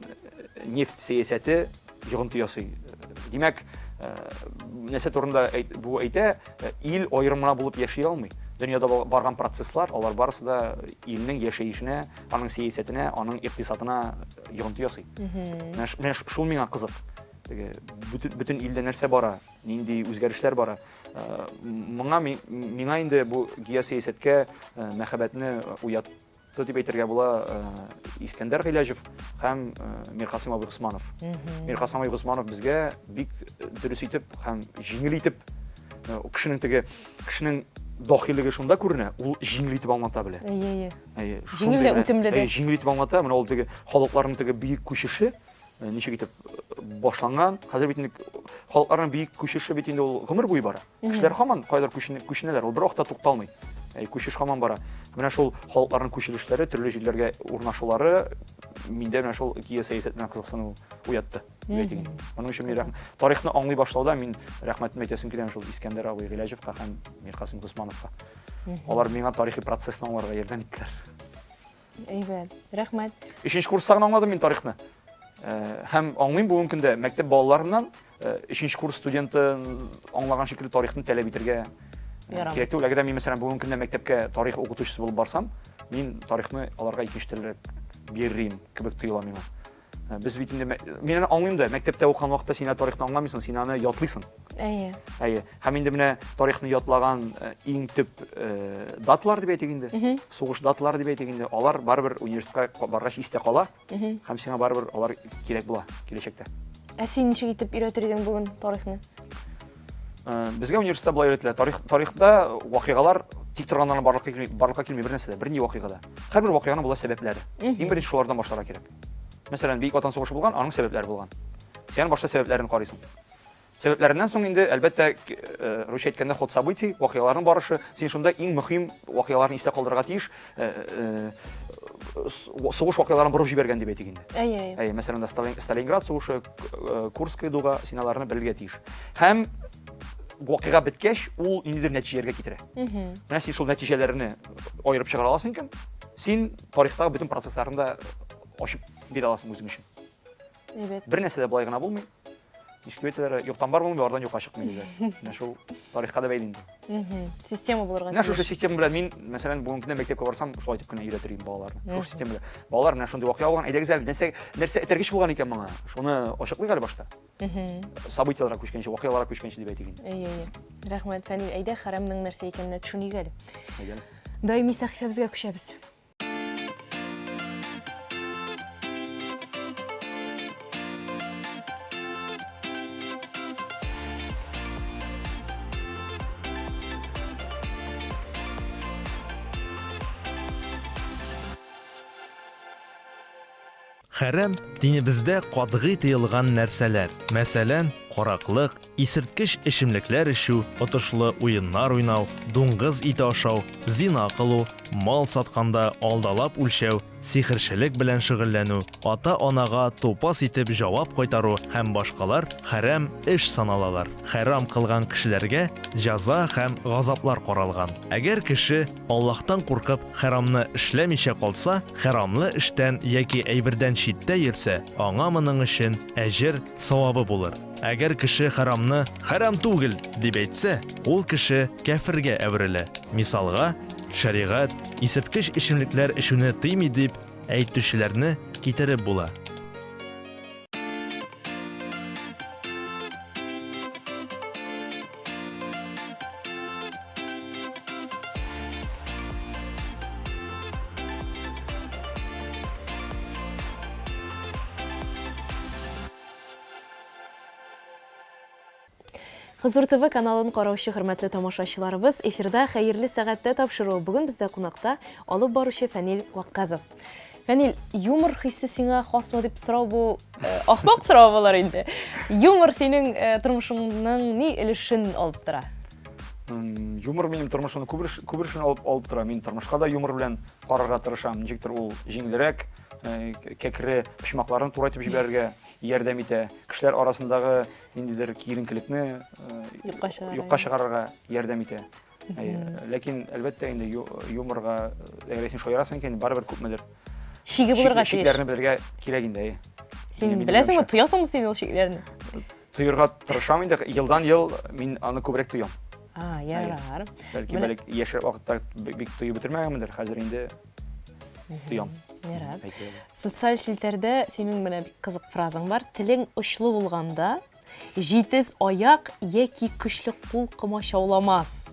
нефть сәясәте йогынты ясый. Димәк, нәрсә турында бу әйтә, ил аерым гына булып яши алмый. Дөньяда барган процесслар, алар барысы да илнең яшәешенә, аның сәясәтенә, аның икътисадына йогынты ясый. Менә шул миңа кызык. Теге бөтен илдә нәрсә бара, нинди үзгәрешләр бара. Моңа миңа инде бу геосәясәткә мәхәббәтне уятты дип әйтергә була Искәндәр Гыйләҗев һәм Миркасыйм абый Госманов. Миркасыйм абый Госманов безгә бик дөрес итеп һәм җиңел итеп Кешенең теге кешенең дахилеге шунда күренә, ул җиңел итеп аңлата белә. Әйе, әйе. Әйе. Җиңел дә, үтемле дә. Әйе, җиңел итеп аңлата. Менә ул теге халыкларның теге бөек күчеше ничек итеп башланган. Хәзер бит инде халыкларның бөек күчеше бит инде ул гомер буе бара. Кешеләр һаман кайдыр күченәләр, ул бер вакытта тукталмый. Күчеш һаман бара. Менә шул халыкларның күчелешләре, төрле җирләргә урнашулары миндә менә шул геосәясәт белән кызыксыну уятты. Әйтик. Моның өчен мин тарихны аңлый башлауда мин рәхмәтемне әйтәсем килә шул Искәндәр абый Гыйләҗевка һәм Миркасым Госмановка. Алар миңа тарихи процессны аңларга ярдәм иттеләр. Әйбәт, рәхмәт. Өченче курста гына аңладым мин тарихны. Һәм аңлыйм бүгенге көндә мәктәп балаларыннан өченче курс студенты аңлаган шикелле тарихны таләп итәргә кирәк түгел. Әгәр дә мин, мәсәлән, бүгенге көндә мәктәпкә тарих укытучысы булып барсам, мин тарихны аларга икенче төрлерәк бирерим кебек тоела миңа. Без бит инде мин аны аңлыйм да, мәктәптә укыган вакытта син тарихны аңламыйсың, син аны ятлыйсың. Әйе. Әйе. Һәм инде менә тарихны ятлаган иң төп даталар дип әйтик инде, сугыш даталары дип әйтик инде, алар барыбер университетка баргач истә кала. Һәм сиңа барыбер алар кирәк була киләчәктә. Ә син ничек итеп өйрәтер идең бүген тарихны? Безгә университетта болай өйрәтелә. Тарих, тарихта вакыйгалар тик торганнан барлыкка килми, барлыкка килми бер нәрсә дә, бернинди вакыйга да. Һәрбер вакыйганың була сәбәпләре. Иң беренче шулардан башларга кирәк. Мәсәлән, Бөек Ватан сугышы булган, аның сәбәпләре булган. Син башта сәбәпләрен карыйсың. Сәбәпләреннән соң инде, әлбәттә, русча әйткәндә, ход событий, вакыйгаларның барышы, син шунда иң мөһим вакыйгаларны истә калдырырга тиеш. Сугыш вакыйгаларын борып җибәргән дип әйтик инде. Әйе, әйе. Әйе, мәсәлән, Сталинград сугышы, Курская дуга, син аларны белергә тиеш. Һәм вакыйга беткәч, ул ниндидер нәтиҗәләргә китерә. Менә син шул нәтиҗәләрне аерып чыгара аласың икән, син тарихтагы бөтен процессларны да ачып бирә аласың үзең өчен. Әйбәт. Бер нәрсә дә болай гына булмый. Ничек дип әйтәләр, юктан бар булмый, бардан юкка чыкмый диләр. Менә шул тарихка да бәйле инде. Система булырга Менә шушы система белән мин, мәсәлән, бүгенге көндә мәктәпкә барсам, шулай итеп кенә өйрәтер идем балаларны. Шушы система белән. Балалар, менә шундый вакыйга булган, әйдәгез әле, нәрсә нәрсә этәргеч булган икән моңа? Шуны ачыклыйк әле башта. Событияләргә күчкәнче, вакыйгаларга күчкәнче дип әйтик инде. Әйе, әйе. Рәхмәт, Фәнил. Әйдә, хәрәмнең нәрсә икәненә төшеник әле. Әйдә. Даими сәхифәбезгә күчәбез. Хәрам, динебездә катгый тыелган нәрсәләр. Мәсәлән, караклык, исерткеч эчемлекләр эчү, отышлы уеннар уйнау, дуңгыз ите ашау, зина кылу, мал сатканда алдалап үлчәү, сихерчелек белән шөгыльләнү, ата-анага тупас итеп җавап кайтару һәм башкалар хәрам эш саналалар. Хәрам кылган кешеләргә җәза һәм газаплар каралган. Әгәр кеше Аллаһтан куркып, хәрамны эшләмичә калса, хәрамлы эштән яки әйбердән читтә йөрсә, аңа моның өчен әҗер, савабы булыр. Әгәр кеше хәрамны хәрам түгел, дип әйтсә, ул кеше кяфергә әверелә. Мисалга, шәригать, исерткеч эчемлекләр эчүне тыймый дип әйтүчеләрне китереп була. Хозур ТВ каналын караучы хөрмәтле тамашачыларыбыз, эфирда Хәерле сәгатьтә тапшыруы. Бүген бездә кунакта алып баручы Фәнил Вакказов. Фәнил, юмор хисе сиңа хасмы дип сорау бу э, ахмак сорау булыр инде. Юмор синең э, тормышыңның ни өлешен алып тора? Юмор минем тормышымны күп күп өлешен алып, алып тора. Мин тормышка да юмор белән карарга тырышам. Ничектер ул җиңелрәк, э, кәкре почмакларын турайтып җибәрергә ярдәм итә. Кешеләр арасындагы ниндидер киеренкелекне юкка чыгарырга, юкка чыгарырга ярдәм итә. Ләкин, әлбәттә, инде юморга, әгәр син шаярасың икән, барыбер күпмедер шиге булырга тиеш. Шикләрне белергә кирәк инде, әйе. Син беләсеңме, тоясыңмы син ул шикләрне? Тоярга тырышам инде, елдан-ел мин аны күбрәк тоям. А, ярар. Бәлки, бәлки яшь вакытта бик тоеп бетермәгәнмендер, хәзер инде тоям. Ярар. Социаль челтәрдә синең менә бик кызык фразаң бар. Телең очлы булганда, Җитез аяк яки көчле кул комачауламас.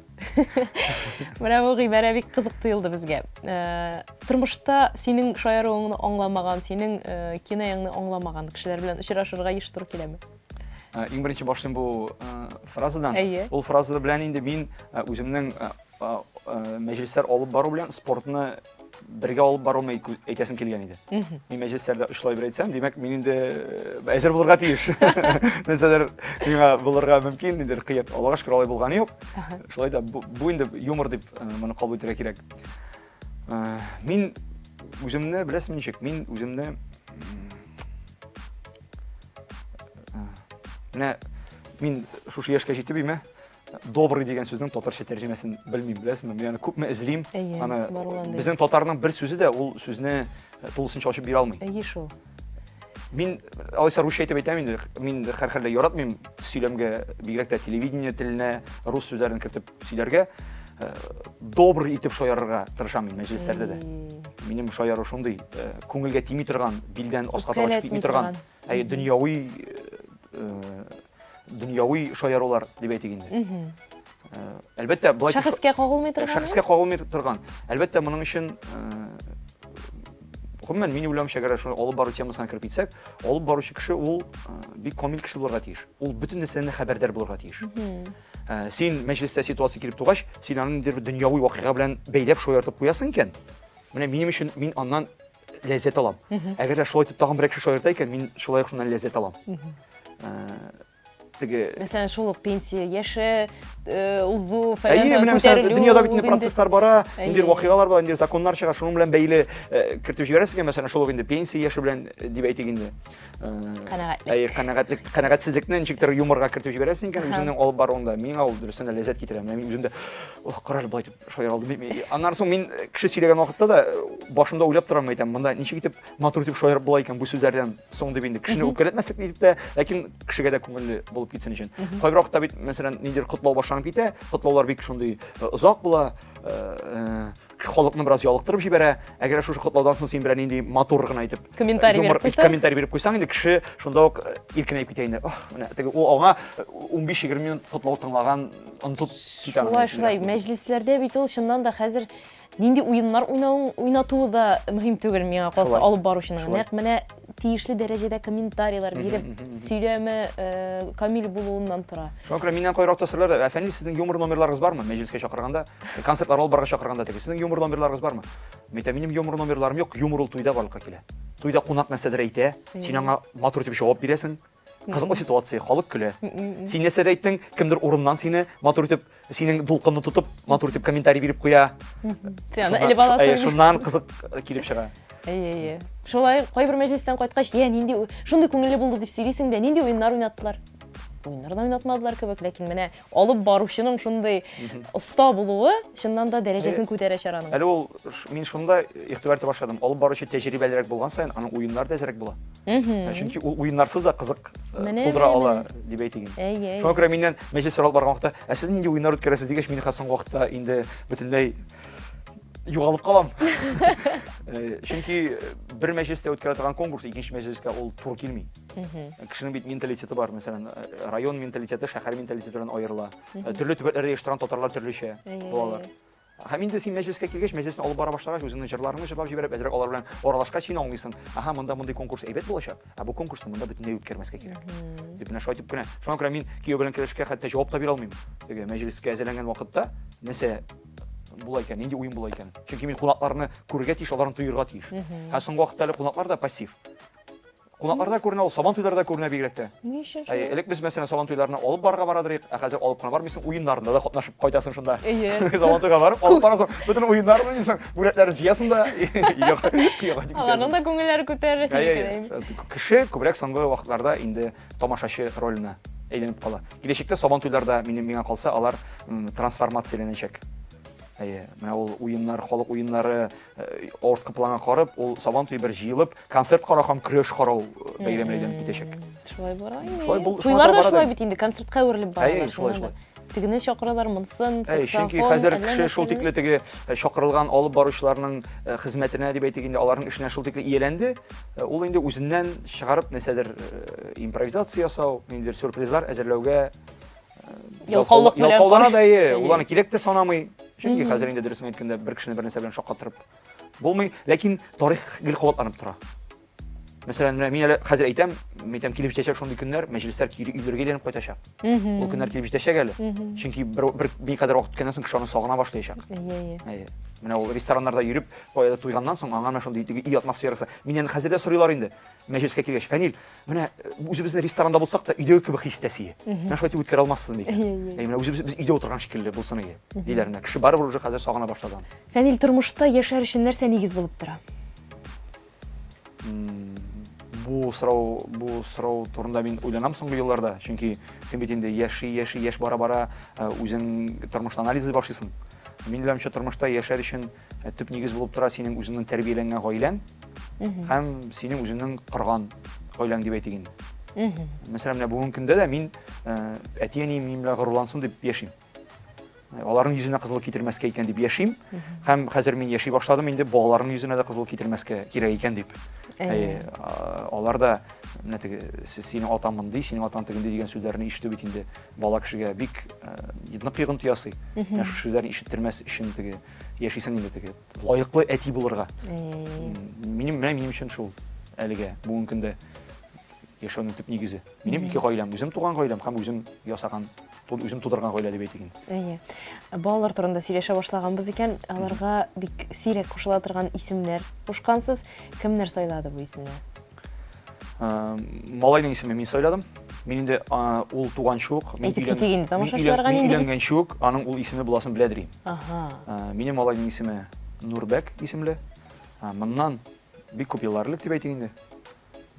Менә бу гыйбарә бик кызык тоелды безгә. Э, тормышта синең шаяруыңны аңламаган, синең э, кинаяңны аңламаган кешеләр белән очрашырга еш туры киләме? Э, иң беренче башлыйм бу э, фразадан. Әйе. Ул фраза белән инде мин э, үземнең мәҗлесләр алып бару белән спортны бергә алып баруны әйтәсем килгән иде. Мин мәҗлесләрдә очлай бер әйтсәм, димәк, мин инде әзер булырга тиеш. Нәрсәдер миңа булырга мөмкин, ниндидер кыек. Аллага шөкер, алай булганы юк. Шулай да бу инде юмор дип моны кабул итәргә кирәк. Мин үземне, беләсезме ничек, мин үземне Менә мин шушы яшькә җитеп име, добрый дигән сүзнең татарча тәрҗемәсен белмим, беләсезме? Мин аны күпме эзлим. Аны безнең татарның бер сүзе дә ул сүзне тулысынча ачып бирә алмый. Әйе шул. Мин алайса русча әйтеп әйтәм инде. Мин һәрхәлдә яратмыйм сөйләмгә, бигрәк тә телевидение теленә рус сүзләрен кертеп сөйләргә. Э, добрый итеп шаярырга тырышам мин мәҗлесләрдә дә. Минем шаяру шундый, э, күңелгә тими торган, билдән аска таба чыгып китми торган, әй дөньяви э, дөньяви шаярулар дип әйтик инде. Әлбәттә, болай шәхескә кагылмый торган. Шәхескә кагылмый торган. Әлбәттә, моның өчен гомумән мин уйлавымча, әгәр шуны алып бару темасына кереп китсәк, алып баручы кеше ул бик камил кеше булырга тиеш. Ул бөтен нәрсәдән хәбәрдар булырга тиеш. Син мәҗлестә ситуация килеп тугач, син аны ниндидер бер дөньяви вакыйга белән бәйләп шаяртып куясың икән. Менә минем өчен мин аннан ләззәт алам. Әгәр дә шулай итеп тагын бер кеше шаярта икән, мин шулай ук шуннан ләззәт алам. Теге Мәсәлән, шул ук пенсия яше узу, фәлән, Әйе, менә мәсәлән, дөньяда бит инде процесслар бара, ниндидер вакыйгалар була, ниндидер законнар чыга, шуның белән бәйле кертеп җибәрәсең икән, мәсәлән, шул ук инде пенсия яше белән дип әйтик инде. Канәгатьлек. Әйе, канәгатьлек, канәгатьсезлекне ничектер юморга кертеп җибәрәсең икән, үзеңнең алып баруыңда. Миңа ул дөрестән дә ләззәт китерә. Менә мин үзем дә, ох, кара әле, болай итеп шаяра алдым. Аннан соң мин кеше сөйләгән вакытта да башымда уйлап торам, әйтәм, монда ничек итеп матур итеп шаярып була икән бу сүзләрдән соң дип инде кешене үпкәләтмәслек итеп тә, ләкин кешегә дә күңелле булып китсен өчен. Кайбер вакытта бит, мәсәлән, ниндидер котлау башланып китә, котлаулар бик шундый озак була, халыкны бераз ялыктырып җибәрә. Әгәр шушы котлаудан соң син берәр нинди матур гына итеп комментарий биреп куйсаң, комментарий биреп куйсаң, инде кеше шунда ук иркенәеп китә инде. Ох, менә теге ул аңа 15-20 минут котлау тыңлаган онытып китә. Шулай, шулай. Мәҗлесләрдә бит ул чыннан да хәзер нинди уеннар уйнауың уйнатуы да мөһим түгел миңа калса алып баручының. Нәкъ менә тиешле дәрәҗәдә комментарийлар биреп, сөйләме э, камил булуыннан тора. Шуңа күрә миннән кайрак та сорыйлар, әфәнде, сезнең юмор номерларыгыз бармы? Мәҗлескә чакырганда, концертлар алып барырга чакырганда теге, сезнең юмор номерларыгыз бармы? Мин әйтәм, минем юмор номерларым юк, юмор ул туйда барлыкка килә. Туйда кунак нәрсәдер әйтә, син аңа матур итеп җавап бирәсең. Кызыклы ситуация, халык көлә. Син нәрсәдер әйттең, кемдер урыннан сине матур итеп, синең дулкынны тотып, матур итеп комментарий биреп куя. Син аны элеп аласың. Шуннан кызык килеп чыга. Әйе, әйе. Шулай кайбер мәҗлестән кайткач, я нинди шундый күңелле булды дип сөйлисең дә, нинди уеннар уйнаттылар. Уеннар да уйнатмадылар кебек, ләкин менә алып баручының шундый оста булуы чыннан да дәрәҗәсен күтәрә чараның. Әле ул мин шунда игътибар итә башладым. Алып баручы тәҗрибәлерәк булган саен, аның уеннары да әзрәк була. Чөнки ул уеннарсыз да кызык тудыра ала дип әйтик инде. Шуңа күрә миннән мәҗлесләр алып барган вакытта, ә сез нинди уеннар үткәрәсез дигәч, мин хәзер соңгы вакытта инде бөтенләй югалып калам. Чөнки бер мәҗлестә үткәрә торган конкурс икенче мәҗлескә ул туры килми. Кешенең бит менталитеты бар, мәсәлән, район менталитеты шәһәр менталитеты белән аерыла. Төрле төбәкләрдә яши торган татарлар төрлечә булалар. Һәм инде син мәҗлескә килгәч, мәҗлесне алып бара башлагач, үзеңнең җырларыңны җырлап җибәреп, әзрәк алар белән аралашкач, син аңлыйсың, аһа, монда мондый конкурс әйбәт булачак, ә бу конкурсны монда бөтенләй үткәрмәскә кирәк. Дип менә шулай итеп кенә. Шуңа күрә мин кияү белән кәләшкә хәтта җавап та бирә алмыйм. Теге мәҗлескә әзерләнгән вакытта нәрсә була икән, нинди уен була икән. Чөнки мин кунакларны күрергә тиеш, аларны тоерга тиеш. Ә соңгы вакытта әле кунаклар да пассив. Кунакларда күренә ул, сабан туйларда күренә бигрәк тә. Ни өчен шулай? Элек без мәсәлән сабан туйларына алып барырга барадыр идек, ә хәзер алып кына бармыйсың, уеннарында да катнашып кайтасың шунда. Әйе. Сабан туйга барып, алып барасың, бөтен уеннарын уйныйсың, бүләкләрен җыясың да, өйгә кайтып китәсең. Аларның да күңелләре күтәрелә синеке. Кеше күбрәк соңгы вакытларда инде тамашачы роленә әйләнеп кала. Киләчәктә сабан туйларда минем миңа калса, алар трансформацияләнәчәк. Әйе, менә ул уеннар, халык уеннары э, арткы планга карып, ул сабан туе бер җыелып, концерт карау һәм көрәш карау э, бәйрәменә әйләнеп китәчәк. Шулай бара инде. Шулай бул, Туйлар да шулай бит инде, концертка әверелеп баралар. Әйе, шулай, шулай. Тегене чакыралар, монысын, саксофон. Чөнки хәзер кеше шул тикле теге э, чакырылган алып баручыларның хезмәтенә дип әйтик инде, аларның эшенә шул тикле ияләнде. Ул инде үзеннән чыгарып нәрсәдер импровизация ясау, ниндидер сюрпризлар әзерләүгә Ялкаулык белән. Ялкаулана да, әйе, ул аны кирәк тә санамый. Чөнки хәзер инде дөресен әйткәндә бер кешене бер нәрсә белән шаккатырып булмый. Ләкин тарих гел кабатланып тора. Мәсәлән, менә мин әле хәзер әйтәм, мин әйтәм, килеп җитәчәк шундый көннәр, мәҗлесләр кире өйләргә әйләнеп кайтачак. Ул көннәр килеп җитәчәк әле. Чөнки бер бер никадәр вакыт үткәннән соң кеше аны сагына башлаячак. Әйе, әйе. Әйе. Менә ул рестораннарда йөреп, каядыр туйганнан соң аңа менә шундый теге өй атмосферасы. Миннән хәзер дә сорыйлар инде. Мәҗлескә килгәч, Фәнил, менә э, үзебезне ресторанда булсак та өйдәге кебек хис итәсе. Менә шулай итеп үткәрә алмассыз микән? Әйе, менә үзебез без өйдә утырган шикелле булсын иде. Диләр менә. Кеше барыбер уже хәзер сагына башлады аны. Фәнил, тормышта яшәр өчен нәрсә нигез булып тора? Бу сорау, бу сорау турында мин уйланам соңгы елларда, чөнки син бит инде яши, яши, яшь бара-бара э, үзең тормышны анализлый башлыйсың. Мин уйлавымча, тормышта яшәр өчен э, төп нигез булып тора синең үзеңнең тәрбияләнгән гаиләң һәм синең үзеңнең корган гаиләң дип әйтик инде. Мәсәлән, менә бүгенге көндә дә мин э, әти-әнием минем белән горурлансын дип яшим. Аларның йөзенә кызыл китермәскә икән дип яшим. Һәм хәзер мин яши башладым инде, балаларның йөзенә дә кызыл китермәскә кирәк икән дип. Әйе, алар да менә теге синең атаң мондый, синең атаң тегенди дигән сүзләрне ишетү бит инде бала кешегә бик нык йогынты ясый. Менә шушы сүзләрне ишеттермәс өчен теге яшисең инде теге лаеклы әти булырга. Минем менә минем өчен шул әлегә бүгенге көндә яшәүнең төп нигезе. Минем ике гаиләм, үзем туган гаиләм һәм үзем ясаган, үзем тудырган гаилә дип әйтик инде. Әйе. Балалар турында сөйләшә башлаганбыз икән, аларга бик сирәк кушыла торган исемнәр кушкансыз. Кемнәр сайлады бу исемне? Малайның исеме мин сайладым. Мин инде ул туганчы ук, мин Әйтеп китик инде, тамашачыларга нинди Мин өйләнгәнче үк аның ул исеме буласын беләдер идем. Ага. Минем малайның исеме Нурбәк исемле. Моннан бик күп еллар элек дип әйтик инде.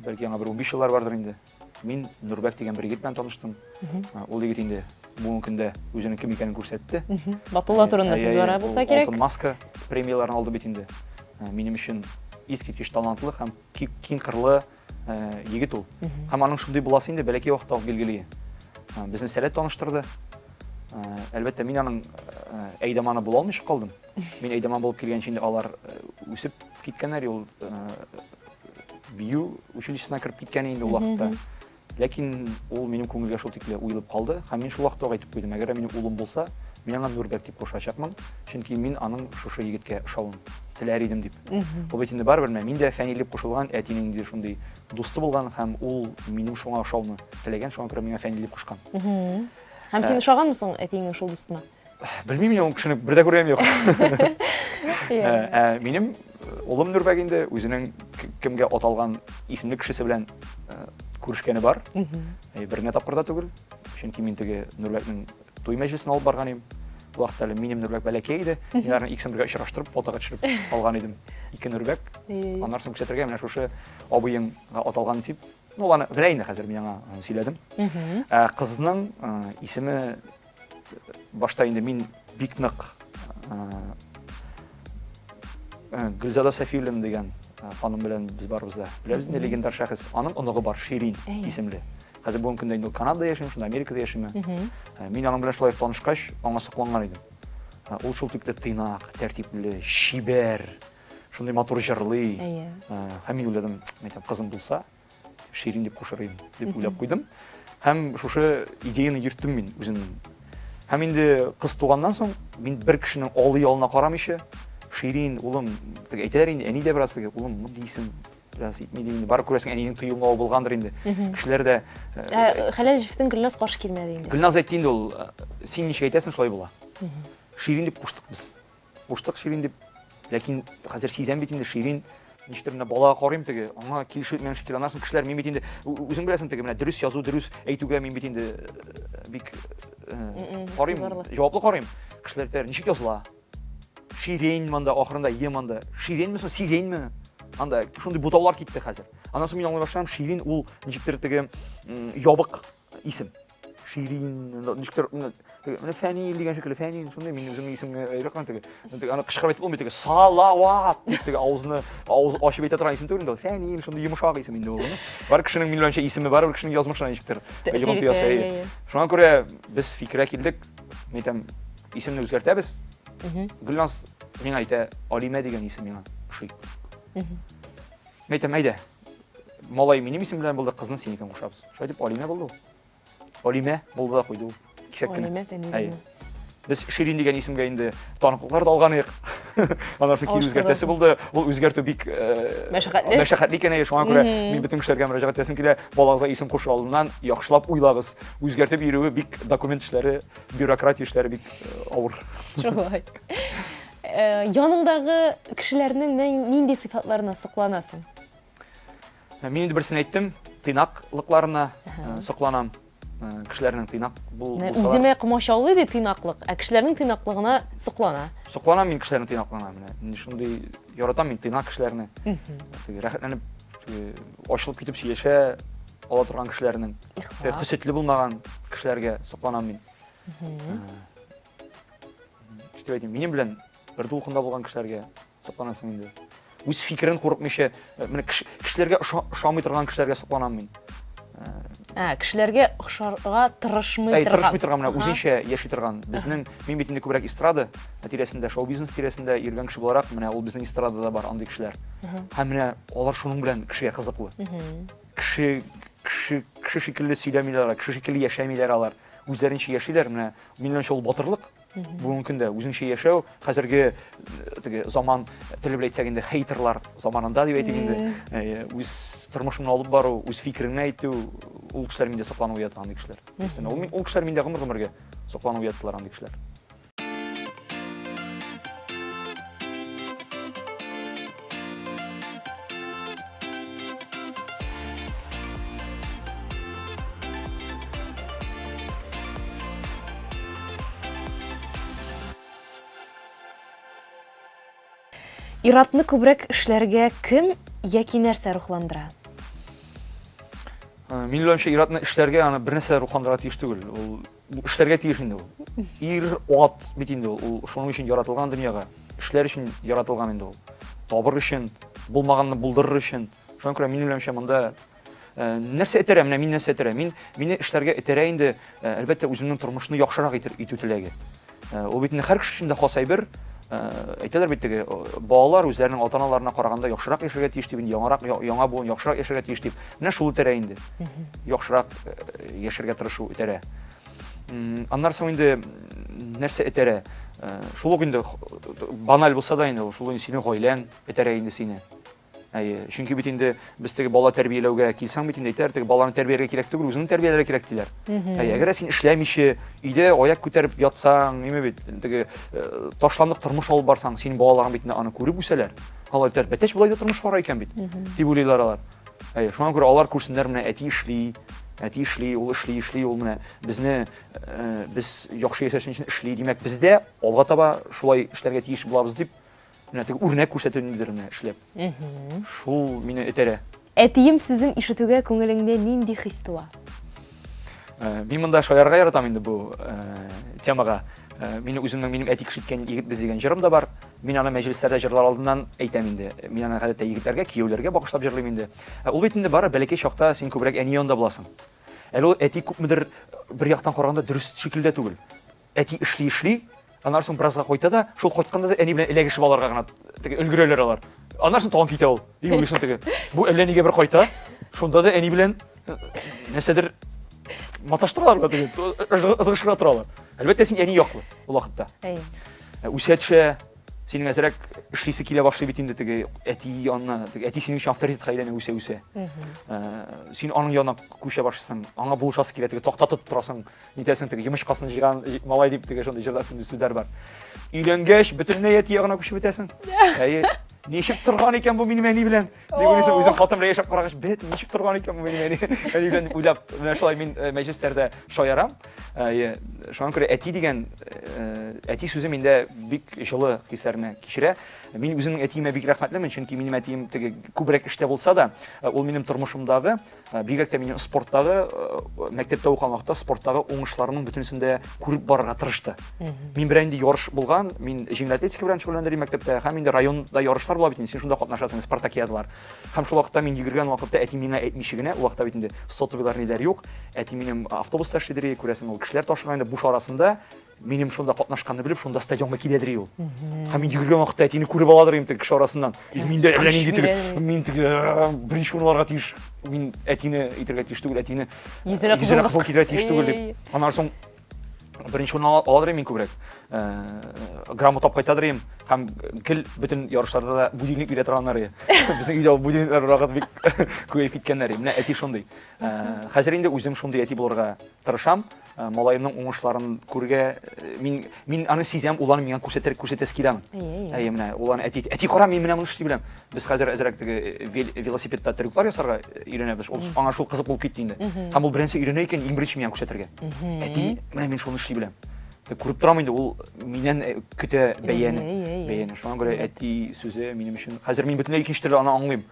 Бәлки аңа бер 15 еллар бардыр инде. Мин Нурбәк дигән бер егет белән таныштым. Ул егет инде бүгенге көндә үзенең кем икәнен күрсәтте. Батулла турында сүз бара булса кирәк. Алтын маска премияләрен алды бит инде. Минем өчен искиткеч талантлы һәм киң кырлы егет ул. Һәм аның шундый буласы инде бәләкәй вакытта ук билгеле. Безне Сәләт таныштырды. Әлбәттә, мин аның әйдаманы була алмыйча калдым. Мин әйдаман булып килгәнче инде алар үсеп киткәннәр, ул бию училищесына кереп киткән инде ул вакытта. Ләкин ул минем күңелгә шул тикле уелып калды һәм мин шул вакытта ук әйтеп куйдым, әгәр минем улым булса, мин аңа Нурбәк дип кушачакмын, чөнки мин аның шушы егеткә ошавын теләр идем дип. Ул бит инде барыбер менә мин дә Фәнил дип кушылган, әтинең инде шундый дусты булган һәм ул минем шуңа ошауны теләгән, шуңа күрә миңа Фәнил дип кушкан. Һәм син ошаганмы соң әтиеңнең шул дустына? Белмим мин ул кешене бер дә күргәнем юк. Ә, ә, минем улым Нурбәк инде үзенең кемгә аталган исемле кешесе белән күрешкәне бар. Бер генә тапкыр да түгел. Чөнки мин теге Нурбәкнең туй мәҗлесен алып барган идем. Ул вакытта әле минем Нурбәк бәләкәй иде. Мин аларны икесен бергә очраштырып, фотога төшереп алган идем. Ике Нурбәк. Аннан соң күрсәтергә менә шушы абыеңга аталган дип. Ну, аны белә инде хәзер мин аңа сөйләдем. Ә кызның исеме башта инде мин бик нык Гөлзада Сафиуллина дигән ханым белән без барыбыз да беләбез инде легендар шәхес. Аның оныгы бар, Ширин исемле. Хәзер бүгенге көндә инде ул Канадада яши, шунда Америкада яшиме. Мин аның белән шулай танышкач, аңа сокланган идем. Ул шул тикле тыйнак, тәртипле, чибәр, шундый матур җырлый. Һәм мин уйладым, әйтәм, кызым булса, Ширин дип кушыр идем, дип уйлап куйдым. Һәм шушы идеяны йөрттем мин үземнең. Һәм инде кыз туганнан соң мин бер кешенең алы ялына карамыйча, Ширин, улым, теге әйтәләр инде, әни дә бераз теге, улым, мондый исем бераз итми инде. Бар күрәсең, әнинең тоемлавы булгандыр инде. Кешеләр дә э, Хәләл җефетең Гөлназ каршы килмәде инде. Гөлназ әйтте инде ул, э, син ничек әйтәсең, шулай була. Ширин дип куштык без. Куштык Ширин дип. Ләкин хәзер сизәм бит инде Ширин ничектер менә балага карыйм теге, аңа килешеп бетмәгән шикелле. Аннан соң кешеләр мин бит инде үзең беләсең теге менә дөрес язу, дөрес әйтүгә мин бит инде э, бик э, карыйм, җаваплы карыйм. Кешеләр әйтәләр, ничек языла? Ширин монда, ахырында е монда. Ширинме соң, сиреньме? Анда шундый бутаулар китте хәзер. Аннан соң мин аңлый башладым, Ширин ул ничектер теге ябык исем. Ширин, ничектер, менә Фәнил дигән шикелле, Фәнил, шундый мин үземнең исемне әйбәт теге. Теге аны кычкырып әйтеп булмый теге Салават дип теге авызны авыз ачып әйтә торган исем түгел инде ул. Фәнил, шундый йомшак исем инде ул. Бар кешенең мин уйлавымча исеме бар, бер кешенең язмышына ничектер йогынты ясый. Шуңа күрә без фикергә килдек, мин әйтәм, исемне үзгәртәбез. Гөлназ миңа әйтә, Алимә дигән исем миңа ошый. Мин әйтәм, әйдә. Малай минем исем белән булды, кызны синекен кушабыз. Шулай дип Алимә булды ул. Алимә булды да куйды ул. Кисәк кенә. Алимә Фәниловна. Без Ширин дигән исемгә инде таныклыклар да алган идек. Аннан соң кире үзгәртәсе булды. Ул үзгәртү бик э, мәшәкатьле. Мәшәкатьле икән, шуңа күрә мин бөтен кешеләргә мөрәҗәгать итәсем килә. Балагызга исем кушу алдыннан яхшылап уйлагыз. Үзгәртеп йөрүе бик документ эшләре, бюрократия эшләре бик э, авыр. Шулай. Э, яныңдагы кешеләрнең нинди сыйфатларына сокланасың? Мин инде берсен әйттем, тыйнаклыкларына сокланам. Кешеләрнең тыйнак бул Үземә комачаулый ди тыйнаклык, ә кешеләрнең тыйнаклыгына соклана. Сокланам мин кешеләрнең тыйнаклыгына. Менә мин шундый яратам мин тыйнак кешеләрне. Теге рәхәтләнеп ачылып китеп сөйләшә ала торган кешеләрнең. Хөсетле булмаган кешеләргә сокланам мин. Ничек әйтим, минем белән бер дулкында булган кешеләргә Сокланасың инде. Үз фикерен курыкмыйча, э, менә кешеләргә ошамый торган кешеләргә сокланам мин. Ә, кешеләргә охшарга тырышмый торган. Тырышмый торган, менә үзенчә яши торган. Безнең, мин бит инде күбрәк эстрада тирәсендә, шоу-бизнес тирәсендә йөргән кеше буларак, менә ул безнең эстрадада бар андый кешеләр. Һәм менә алар шуның белән кешегә кызыклы. Кеше кеше кеше шикелле сөйләмиләр алар, кеше шикелле яшәмиләр алар. Үзләренчә яшиләр, менә минем уйлавымча ул батырлык. Бүгенге көндә үзеңчә яшәү, хәзерге э, теге заман теле белән әйтсәк инде хейтерлар заманында дип әйтик инде, э, үз тормышыңны алып бару, үз фикереңне әйтү, ул кешеләр миндә соклану уята андый кешеләр. Ул, ул кешеләр миндә гомер-гомергә соклану уяттылар андый кешеләр. Иратны күбрәк эшләргә кем яки нәрсә рухландыра? Э, мин уйлыймча, иратны эшләргә аны бер нәрсә рухландыра тиеш түгел. Ул эшләргә тиеш инде ул. Ир ат бит инде ул. Ул шуның өчен яратылган дөньяга. Эшләр өчен яратылган инде ул. Табыр өчен, булмаганны булдырыр өчен. Шуңа күрә мин уйлыймча, монда Э, нәрсә этәрә менә мин нәрсә этәрә мин мине эшләргә этәрә инде э, әлбәттә үземнең тормышны яхшырак итер итү теләге э, ул бит инде һәр кеше өчен дә хас әйбер әйтәләр бит теге балалар үзләренең ата аналарына караганда яхшырак яшәргә тиеш дип инде яңарак яңа буын яхшырак яшәргә тиеш дип менә шул этәрә инде яхшырак яшәргә тырышу этәрә аннан соң инде нәрсә этәрә шул ук инде баналь булса да инде ул шул инде синең гаиләң этәрә инде сине Әйе, чөнки бит инде без теге бала тәрбияләүгә килсәң бит инде әйтәләр, теге баланы тәрбияләргә кирәк түгел, үзеңне тәрбияләргә кирәк диләр. Әйе, әгәр син эшләмичә, өйдә аяк күтәреп ятсаң, ниме бит, теге э, ташландык тормыш алып барсаң, синең балаларың бит инде аны күреп үсәләр. Алар әйтәләр, бәтәч болай да тормыш бара икән бит, дип уйлыйлар алар. Әйе, шуңа күрә алар күрсеннәр, менә әти эшли, әти эшли, ул эшли, эшли, ул менә безне э, без яхшы яшәсен өчен эшли, димәк, без дә алга таба шулай эшләргә тиеш булабыз дип Менә теге үрнәк күрсәтү ниндидер менә эшләп. Шул мине этәрә. Әтием сүзен ишетүгә күңелеңдә нинди хис туа? Э, мин монда шаярга яратам инде бу э, темага. Э, мин үземнең минем әти кеше иткән егет без дигән җырым да бар. Мин аны мәҗлесләрдә җырлар алдыннан әйтәм инде. Мин аны гадәттә егетләргә, кияүләргә багышлап җырлыйм инде. Ул бит инде бары бәләкәй чакта син күбрәк әни янында буласың. Әле ул әти күпмедер бер яктан караганда дөрес шикелле түгел. Әти эшли-эшли, аннан соң беразга кайта да, шул кайтканда да әни белән эләгешеп алырга гына теге өлгерәләр алар. Аннан соң тагын китә ул. И уйлыйсың теге. Бу әллә нигә бер кайта, шунда да әни белән э, нәрсәдер маташтыралар була теге, ызгышырга торалар. Әлбәттә, син әни яклы ул вакытта. Әйе. Э, үсә төшә, синең әзрәк эшлисе килә башлый бит инде теге әти янына, теге әти синең өчен авторитетка әйләнә үсә-үсә. Э, син аның янына күчә башлыйсың, аңа булышасы килә, теге такта тотып торасың, Нитәсең теге йомычкасын җыйган малай дип теге шундый җырда шундый сүзләр бар. Өйләнгәч, бөтенләй әти ягына күчеп бетәсең. Әйе. Ничек торган икән бу минем әни белән? Дип уйлыйсың, үзең хатын белән яшәп карагач, бет, ничек торган икән бу минем әни? Әни белән дип уйлап, менә шулай мин э, мәҗлесләрдә шаярам. Әйе, шуңа күрә әти дигән э, әти сүзе миндә бик җылы хисләрне кичерә. Мин үземнең әтиемә бик рәхмәтлемен, чөнки минем әтием теге күбрәк эштә булса да, э, ул минем тормышымдагы Э, бигрәк тә минем спорттагы э, мәктәптә укыган вакытта спорттагы уңышларымның бөтенесен дә күреп барырга тырышты мин берәр инде ярыш булган мин җиңел атлетика белән шөгыльләндер идем мәктәптә һәм инде районда ярышлар була бит инде син шунда катнашасың спартакиадалар һәм шул вакытта мин йөгергән вакытта әти миңа әйтмичә генә ул вакытта бит инде сотовыйлар ниләр юк әти минем автобуста эшлидер күрәсең ул кешеләр ташыган инде буш арасында Минем шунда катнашканны белеп, шунда стадионга киләдер ул. Һәм мин йөгергән вакытта әтине күреп аладыр инде кеше арасыннан. И мин дә әллә нинди теге, мин теге э, беренче урын алырга тиеш. Мин әтине әйтергә тиеш түгел, әтине йөзенә кызыл китерергә тиеш түгел дип. Аннан соң Беренче урын аладыр мин күбрәк. Грамота алып кайтадыр идем һәм гел бөтен ярышларда да будильник бирә торганнар иде. Безнең өйдә будильниклар вакыт бик күбәеп киткәннәр. Менә әти шундый. Хәзер инде үзем шундый әти булырга тырышам. Малаемның уңышларын күрергә мин мин аны сизәм, ул аны миңа күрсәтер, күрсәтәсе килә аның. Әйе, менә ул аны әти, әти кара, мин менә моны эшли беләм. Без хәзер әзрәк теге велосипедта трюклар ясарга өйрәнәбез. Ул аңа шул кызык булып китте инде. Һәм ул беренче өйрәнә икән, иң беренче миңа күрсәтергә. Әти, менә мин шуны эшли беләм. Күреп торам инде, ул миннән көтә бәяне. Бәяне. Шуңа күрә әти сүзе минем өчен хәзер мин бөтенләй икенче төрле аны аңлыйм.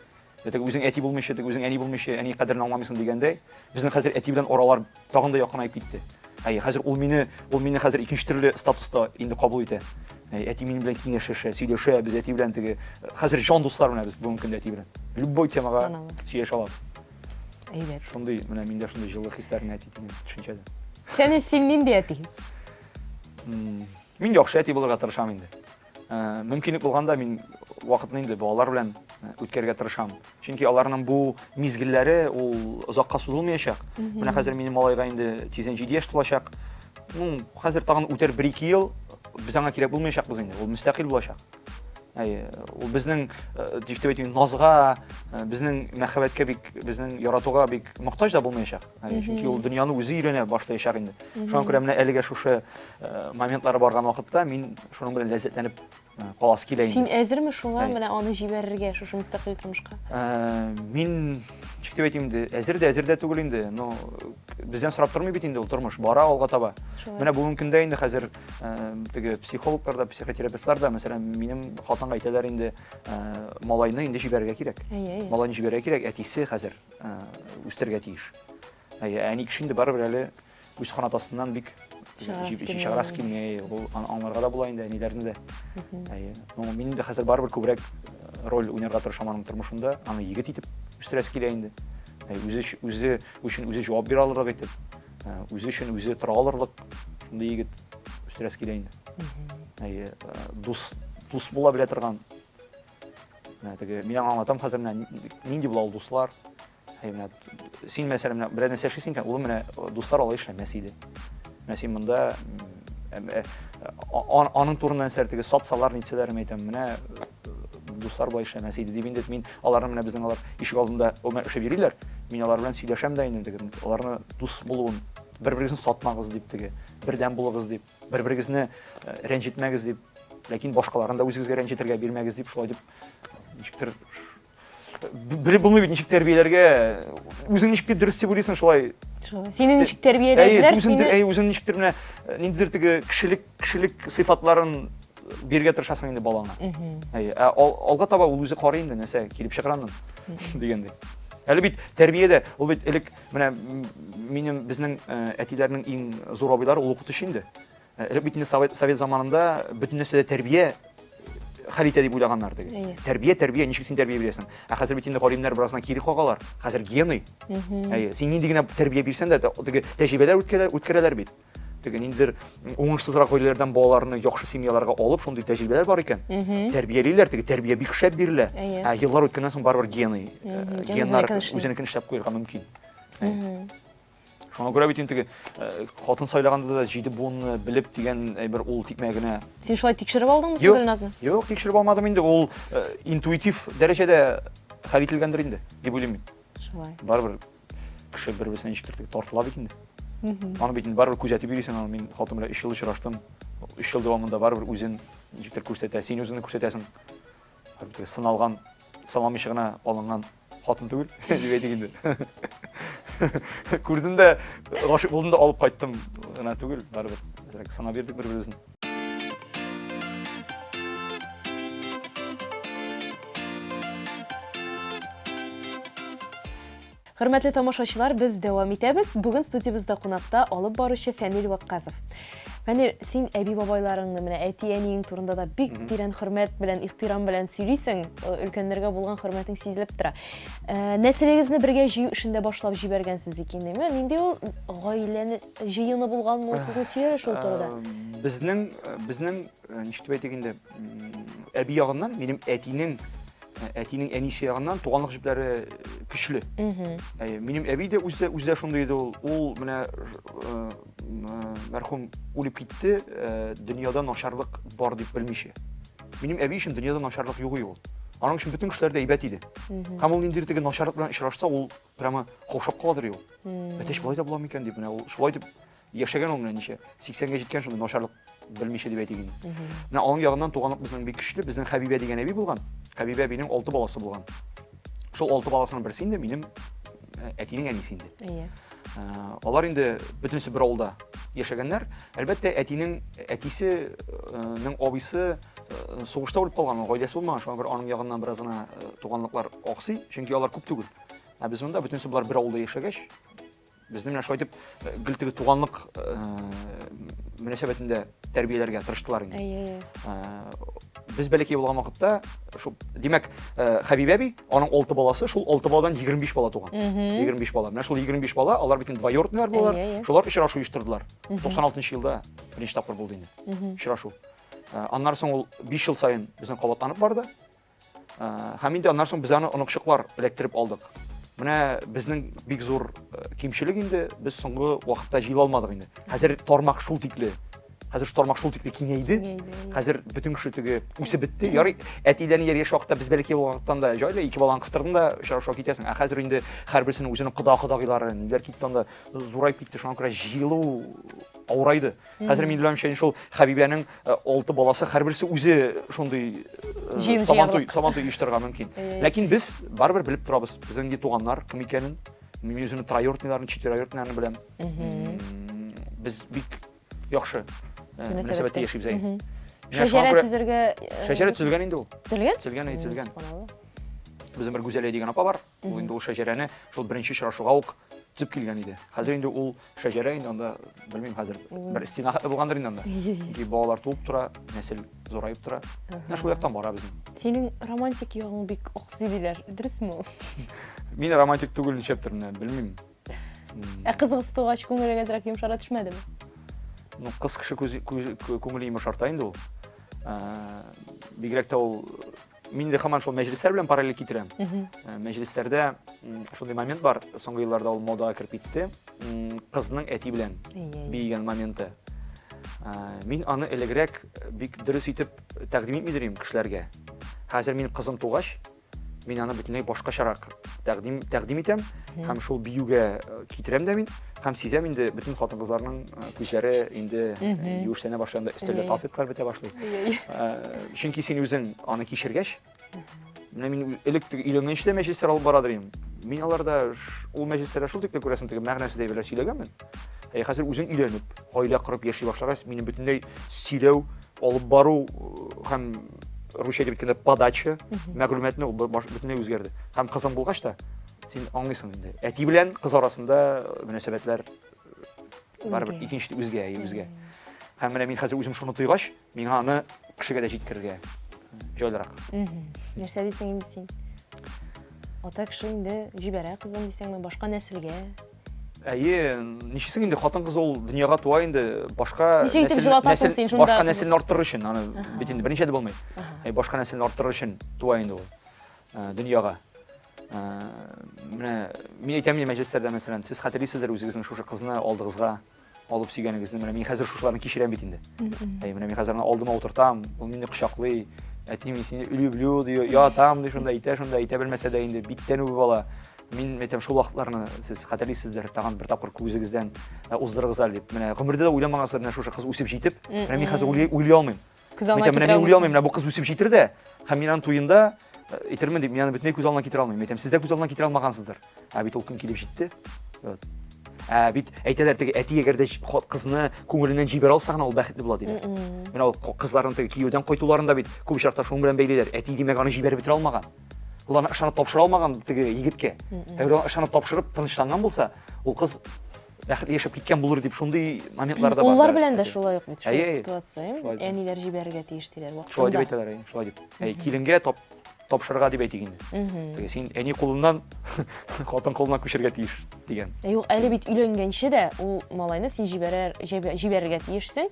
Теге үзең әти булмыйча, теге үзең әни булмыйча, әни кадерен аңламыйсың дигәндәй, безнең хәзер әти белән аралар тагын да якынаеп китте. Әйе, хәзер ул мине, ул мине хәзер икенче төрле статуста инде кабул итә. Әйе, әти минем белән киңәшләшә, сөйләшә, без әти белән теге хәзер җан дуслар менә без бүгенге көндә әти белән. Любой темага сөйләшә алабыз. Әйбәт. Шундый, менә миндә шундый җылы хисләр әти дигән төшенчәдә. Фәнил, син нинди әти? Мин яхшы әти булырга тырышам инде. Э, мөмкинлек булганда мин вакытны инде балалар белән э, үткәрергә тырышам. Чөнки аларның бу мизгелләре ул озакка сузылмаячак. Менә хәзер минем малайга инде тиздән 7 яшь тулачак. Ну, хәзер тагын үтәр 1-2 ел, без аңа кирәк булмаячакбыз инде. Ул мөстәкыйль булачак. Әйе, ул безнең э, дип әйтим, назга, безнең мәхәббәткә бик, безнең яратуга бик мохтаҗ да булмаячак. Әйе, чөнки ул дөньяны үзе өйрәнә башлаячак инде. Шуңа күрә менә әлегә шушы э, моментлары барган вакытта мин шуның белән ләззәтләнеп э, каласы килә инде. Син әзерме шуңа менә аны җибәрергә шушы мөстәкыйль тормышка? Э, мин ничек дип әйтим инде, әзер дә әзер дә түгел инде. Но бездән сорап тормый бит инде ул тормыш, бара алга таба. Менә бүгенге көндә инде хәзер теге психологлар да, психотерапевтлар да, мәсәлән, минем хатынга әйтәләр инде, малайны инде җибәрергә кирәк. Малайны җибәрергә кирәк, әтисе хәзер үстерергә тиеш. Әйе, әни кеше инде барыбер әле үз канат астыннан бик чыгарасы килми. Ул аңларга да була инде әниләрне дә. Әйе. Ну, мин инде хәзер барыбер күбрәк э, роль уйнарга тырышам аның тормышында. Аны егет итеп үстерәсе килә инде. Үзе үзе өчен үзе җавап бирә алырлык итеп, э, үзе өчен үзе тора алырлык шундый егет үстерәсе килә инде. Әйе, э, дус дус була белә торган. Менә теге мин аңа аңлатам хәзер менә нинди була ул дуслар. Әй, менә син мәсәлән менә берәр нәрсә эшлисең икән, улым менә дуслар алай эшләмәс иде. Менә син монда аның турында нәрсәләр теге сатсалар, нитсәләр, мин әйтәм, менә дуслар болай эшләмәс иде дип инде мин аларны менә безнең алар ишек алдында эшләп йөриләр. Мин алар белән сөйләшәм дә инде теге аларны дус булуын, бер-берегезне сатмагыз дип теге, бердәм булыгыз дип, бер-берегезне рәнҗетмәгез дип, ләкин башкаларны да үзегезгә рәнҗетергә бирмәгез дип шулай дип ничектер белеп булмый бит ничек тәрбияләргә үзең ничек дип дөрес дип уйлыйсың шулай шулай сине ничек тәрбияләделәр сине әй үзең ничектер менә э, ниндидер теге кешелек кешелек сыйфатларын бирергә тырышасың инде балаңа әй ә алга таба ул үзе карый инде нәрсә килеп чыгар аннан дигәндәй әле бит тәрбия дә ул бит элек менә минем безнең э, әтиләрнең иң зур абыйлары ул укытучы инде Э, элек бит инде совет, совет заманында бөтен нәрсәдә тәрбия хәл итә дип уйлаганнар теге. Тәрбия, тәрбия, ничек син тәрбия бирәсең? Ә хәзер бит инде галимнәр бераздан кире кагалар. Хәзер гены. Әйе, син нинди генә тәрбия бирсәң дә, теге тәҗрибәләр үткәрәләр, үткәрәләр бит. Теге ниндидер уңышсызрак гаиләләрдән балаларны яхшы семьяларга алып, шундый тәҗрибәләр бар икән. Тәрбиялиләр, теге тәрбия бик шәп бирелә. Ә еллар үткәннән соң барыбер гены, э, геннар үзенекен эшләп куярга мөмкин. Шуңа күрә бит инде теге э, хатын сайлаганда да җиде буынны белеп дигән әйбер ул тикмә генә. Син шулай тикшереп алдыңмы соң Гөлназны? Юк, тикшереп алмадым инде. Ул э, интуитив дәрәҗәдә хәл ителгәндер инде, дип уйлыйм мин. Шулай. Барыбер кеше бер-берсенә ничектер теге тартыла бит инде. Аны бит инде барыбер күзәтеп йөрисең, аны мин хатын белән 3 ел очраштым. 3 ел дәвамында барыбер үзен ничектер күрсәтә, син үзеңне күрсәтәсең. Барыбер сыналган, сыналамыйча гына алынган хатын түгел, дип әйтик инде. Күрдем дә, гашыйк булдым да алып кайттым гына түгел, барыбер әзрәк сынап йөрдек бер-беребезне. Хөрмәтле тамашачылар, без дәвам итәбез. Бүген студиябездә кунакта алып баручы Фәнил Вакказов. Фәнил, син әби-бабайларыңны, менә әти-әниең турында да бик тирән хөрмәт белән, ихтирам белән сөйлисең. Э, өлкәннәргә булган хөрмәтең сизелеп тора. Э, нәселегезне бергә җыю эшен дә башлап җибәргәнсез икән, әйме? Нинди ул гаиләне җыены булганмы ул? Сезне сөйләр шул турыда. Э, безнең, безнең, ничек дип әйтик инде, әби ягыннан минем әтинең әтинең әнисе ягыннан туганлык җепләре көчле. Әйе, минем әби дә үзе үзе шундый иде ул. Ул менә мәрхүм үлеп китте, дөньяда начарлык бар дип белмичә. Минем әби өчен дөньяда начарлык юк иде ул. Аның өчен бөтен кешеләр дә әйбәт иде. Һәм ул ниндидер теге начарлык белән очрашса, ул прямо каушап каладыр ул. Әтәч болай да була микән дип, менә ул шулай дип яшәгән ул менә ничә, 80-гә җиткән шундый начарлык белмичә дип әйтик инде. Менә аның ягыннан туганлык безнең бик көчле. Безнең Хәбибә дигән әби булган. Хәбибә әбинең 6 баласы булган. Шул 6 баласының берсе инде минем әтинең әнисе инде. Әйе. Алар инде бөтенесе бер авылда яшәгәннәр. Әлбәттә, әтинең әтисенең абыйсы сугышта үлеп калган, гаиләсе булмаган, шуңа күрә аның ягыннан бераз гына туганлыклар аксый, чөнки алар күп түгел. Ә без монда бөтенесе болар бер авылда яшәгәч, Безне менә шулай итеп гел теге туганлык мөнәсәбәтендә тәрбияләргә тырыштылар инде. Әйе. Без бәләкәй булган вакытта, шул, димәк, Хәбибә әби, аның 6 баласы, шул 6 баладан 25 бала туган. 25 бала. Менә шул 25 бала, алар бит инде двоюродныйлар булалар. Шулар очрашу оештырдылар. 96 елда беренче тапкыр булды инде очрашу. Аннан соң ул 5 ел саен безнең кабатланып барды. Һәм инде аннан соң без аны оныкчыклар эләктереп алдык. Менә безнең бик зур кимчелек инде, без соңгы вакытта җыела алмадык инде. Хәзер тармак шул тикле, хәзер шул тармак шул тикле киңәйде. Хәзер бөтен кеше теге үсеп бетте. Ярый, әтиләрнең яшь вакытта без бәләкәй булган да җайлы, ике баланы кыстырдың да очрашуга китәсең. Ә хәзер инде һәрберсенең үзенең кода-кодагыйлары, ниләр китте анда, зурайып китте. Шуңа күрә җыелу авырайды. Хәзер мин уйлыйм, шул Хәбибәнең алты баласы һәрберсе үзе шундый сабантуй, сабантуй оештырырга мөмкин. Ләкин без барыбер белеп торабыз, безнең нинди туганнар, кем икәнен. Мин үземнең троюродныйларны, четвероюродныйларны беләм. Без бик яхшы мөнәсәбәттә яшибез әйе. Шәҗәрә төзергә Шәҗәрә төзелгән инде ул. Төзелгән? Төзелгән, әйе, төзелгән. Безнең бер Гүзәлия дигән апа бар. Ул инде ул шәҗәрәне шул беренче очрашуга ук төзеп килгән иде. Хәзер инде ул шәҗәрә инде анда, белмим хәзер, бер стена хәтле булгандыр инде анда. Чөнки балалар туып тора, нәсел зураеп тора. Менә шул яктан бара безнең. Синең романтик ягың бик аксый диләр. Дөресме ул? Мин романтик түгел нишләптер менә, белмим. Ә кызыгыз тугач күңелең әзрәк йомшара төшмәдеме? Ну, кыз кеше күңеле йомшарта инде ул. Бигрәк тә ул Мин дә һаман шул мәҗлесләр белән параллель китерәм. Мәҗлесләрдә шундый момент бар, соңгы елларда ул модага кереп китте. Кызның әти белән биегән моменты. Мин аны элегрәк бик дөрес итеп тәкъдим итми идем кешеләргә. Хәзер мин кызым тугач, мин аны бөтенләй башкачарак тәкъдим тәкъдим итәм һәм шул биюгә китерәм дә мин һәм сизәм инде бөтен хатын-кызларның күзләре инде юешләнә башлый, анда өстәлдә салфеткалар бетә башлый. Чөнки син үзең аны кичергәч, менә мин элек теге өйләнгәнче дә мәҗлесләр алып барадыр идем. Мин аларда ул мәҗлесләрдә шул тикле күрәсең теге мәгънәсез әйберләр сөйләгәнмен. Ә хәзер үзең өйләнеп, гаилә корып яши башлагач, минем бөтенләй сөйләү, алып бару һәм русча әйтеп әйткәндә подача мәгълүматны ул бөтенләй үзгәрде. Һәм кызың булгач та, син аңлыйсың инде. Әти белән кыз арасында мөнәсәбәтләр барыбер икенче үзгә, үзгә. Һәм менә мин хәзер үзем шуны тойгач, миңа аны кешегә дә җиткерергә җайлырак. Нәрсә дисең инде син? Ата кеше инде җибәрә кызын дисеңме, башка нәселгә? Әйе, ничесең инде хатын-кыз ул дөньяга туа инде башка Ничек итеп җылатасың син шунда? Башка нәселне арттырыр өчен, аны бит инде берничә дә булмый. Әй, башка нәселне арттырыр өчен туа инде ул дөньяга. Менә мин әйтәм инде мәҗлесләрдә, мәсәлән, сез хәтерлисездер үзегезнең шушы кызны алдыгызга алып сөйгәнегезне. Менә мин хәзер шушыларны кичерәм бит инде. Әй, менә мин хәзер аны алдыма утыртам, ул мине кочаклый. Әти, мин сине люблю, ди, ятам, ди, шунда әйтә, шунда әйтә белмәсә дә инде биттән үбеп ала. Мин әйтәм, шул вакытларны сез хәтерлисездер, тагын бер тапкыр күзегездән уздырыгыз әле дип. Менә гомердә дә уйламагансыз, менә шушы кыз үсеп җитеп, менә мин хәзер уйлый алмыйм. Күз алдына китерә Менә мин уйлый алмыйм, менә бу кыз үсеп җитер дә, һәм мин аның туенда әйтермен дип, мин аны бөтенләй күз алдына китерә алмыйм. Әйтәм, сез дә күз алдына китерә алмагансыздыр. Ә бит ул көн килеп җитте. Вот. Ә бит әйтәләр теге әти әгәр дә кызны күңеленнән җибәрә алса гына ул бәхетле була диләр. Менә ул кызларның теге кияүдән кайтуларын да бит күп очракта шуның белән бәйлиләр. Әти димәк аны җибәреп бетерә алмаган. Ул аны ышанып тапшыра алмаган теге егеткә. Әгәр ул ышанып тапшырып тынычланган булса, ул кыз бәхетле яшәп киткән булыр дип шундый моментлар да бар. Уллар белән дә шулай ук бит шул ситуация. Әниләр җибәрергә тиеш диләр вакытында. Шулай дип әйтәләр, шулай дип. Әй, киленгә тап тапшырырга дип әйтик инде. Теге син әни кулыннан хатын кулына күчәргә тиеш дигән. Ә юк, әле бит өйләнгәнче дә ул малайны син җибәрер, җибәрергә тиешсең.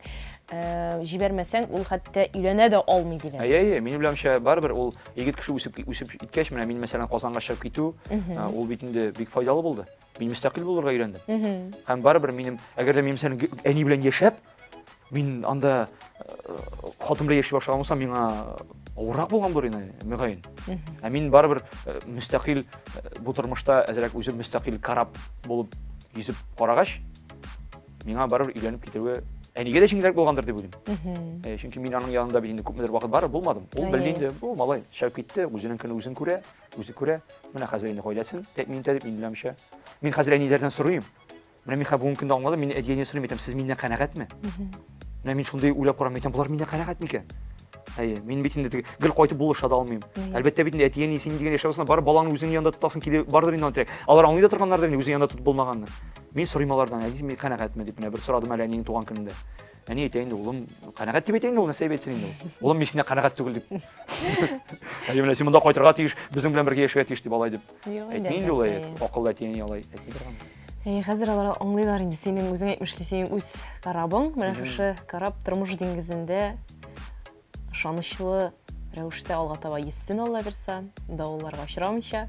Э, җибәрмәсәң, ул хәтта өйләнә дә алмый диләр. Әйе, әйе, минем уйлавымча, барыбер ул егет кеше үсеп үсеп киткәч, менә мин мәсәлән Казанга чыгып китү, э, ул бит инде бик файдалы булды. Мин мөстәкыйль булырга өйрәндем. Һәм барыбер минем, әгәр дә мин мәсәлән әни белән яшәп, мин анда э, хатын белән яши башлаган булсам, миңа авыррак булган булыр иде, мөгаен. Ә мин барыбер э, мөстәкыйль э, бу тормышта әзрәк үзем мөстәкыйль кораб булып йөзеп карагач, миңа барыбер өйләнеп китүе әнигә дә җиңелрәк булгандыр дип уйлыйм. Чөнки мин аның янында бит инде күпмедер вакыт барып булмадым. Ул белде инде, бу малай чыгып китте, үзенең көне үзен күрә, үзе күрә. Менә хәзер инде гаиләсен тәэмин итә дип мин уйламча. Мин хәзер әниләрдән сорыйм. Менә мин хәзер бүгенге көндә аңладым, мин әти-әнидән сорыйм, әйтәм, сез миннән канәгатьме? Менә мин шундый уйлап карам, әйтәм, болар миннән канәгать микән? Әйе, мин бит инде теге гел кайтып булыша да алмыйм. Әлбәттә бит инде әти-әни синең дигән яшәп булсаң, барып балаңны үзеңнең янында тотасың килә, бардыр инде аны Алар аңлый да торганнардыр инде үзеңнең янында тотып булмаганны. Мин сорыйм алардан, әни, мин канәгатьме дип, менә бер сорадым әле әнинең туган көнендә. Әни әйтә инде, улым, канәгать дип әйтә инде ул, нәрсә дип әйтсен инде ул. Улым, мин синнән канәгать түгел дип. Әйе, менә син монда кайтырга тиеш, безнең белән бергә яшәргә тиеш дип алай дип. Әйтми инде ул, акыллы әти-әни алай әйтми торган. Әйе, хәзер алар аңлыйлар инде, синең үзең әйтмешли, синең үз корабың, менә шушы кораб тормыш диңгезендә ышанычлы рәвештә алга таба йөзсен Алла бирса, давылларга очрамыйча.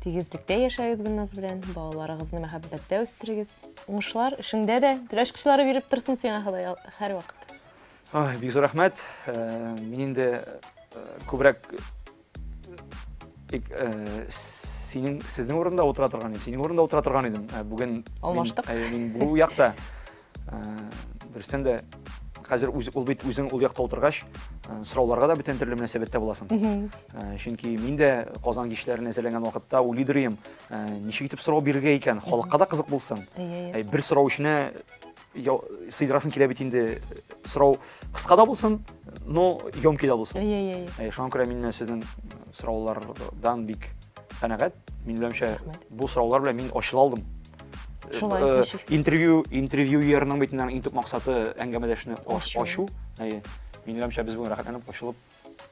Тигезлектә яшәгез Гөлназ белән, балаларыгызны мәхәббәттә үстерегез. Уңышлар эшеңдә дә, теләшкычлары биреп торсын сиңа Ходай һәрвакыт. Ай, бик зур рәхмәт. Э, мин инде э, күбрәк Тик э, синең сезнең урында утыра торган идем, синең урында утыра торган идем. Э, бүген алмаштык. Мин, мин бу якта. Э, дөрестән дә хәзер үз, ул бит үзең ул якта утыргач, э, сорауларга да бүтән төрле мөнәсәбәттә буласың. Э, чөнки мин дә Казан кичләрен әзерләгән вакытта уйлыйдыр идем, э, ничек итеп сорау бирергә икән, халыкка да кызык булсын. Бер сорау эченә сыйдырасың килә бит инде сорау кыска да булсын, но емкий да булсын. Әйе, әйе. Әйе, шуңа күрә мин сезнең сораулардан бик канәгать. Мин уйлыймча, бу сораулар белән мин ачыла алдым. Шулай, э, ничек? Интервью, интервьюерның бит иң төп максаты әңгәмәдәшне ачу. Әйе. Мин уйлыймча, без бүген рәхәтләнеп ачылып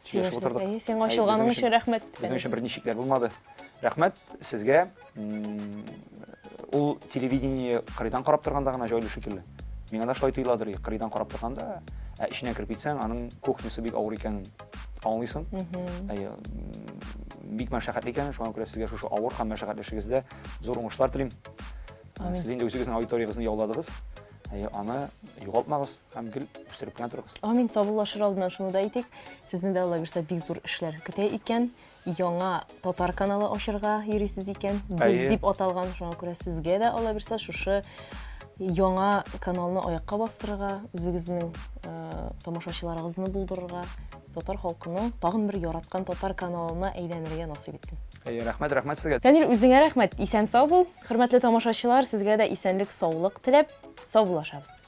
сөйләшеп утырдык. Әйе, сиңа ачылганың өчен рәхмәт. Безнең өчен берничек чикләр булмады. Рәхмәт сезгә. Ул телевидение кырыйдан карап торганда гына җайлы шикелле. Миңа да шулай тоеладыр, кырыйдан карап торганда, ә эченә кереп китсәң, аның кухнясы бик авыр икәнен аңлыйсың. Әйе, бик мәшәкатьле икән, шуңа күрә сезгә шушы авыр һәм мәшәкатьле эшегездә зур уңышлар телим. Сез инде үзегезнең аудиториягезне яуладыгыз. Әйе, аны югалтмагыз һәм гел үстереп кенә торыгыз. Амин. Саубуллашыр алдыннан шуны да әйтик, сезне дә Алла бирсә бик зур эшләр көтә икән. Яңа татар каналы ачырга йөрисез икән, без дип аталган, шуңа күрә сезгә дә Алла бирсә шушы яңа каналны аякка бастырырга, үзегезнең э, тамашачыларыгызны булдырырга, татар халкының тагын бер яраткан татар каналына әйләнергә насыйп итсен. Әйе, рәхмәт, рәхмәт сезгә. Фәнил, үзеңә рәхмәт. Исән сау бул. Хөрмәтле тамашачылар, сезгә дә исәнлек, саулык теләп, саубуллашабыз.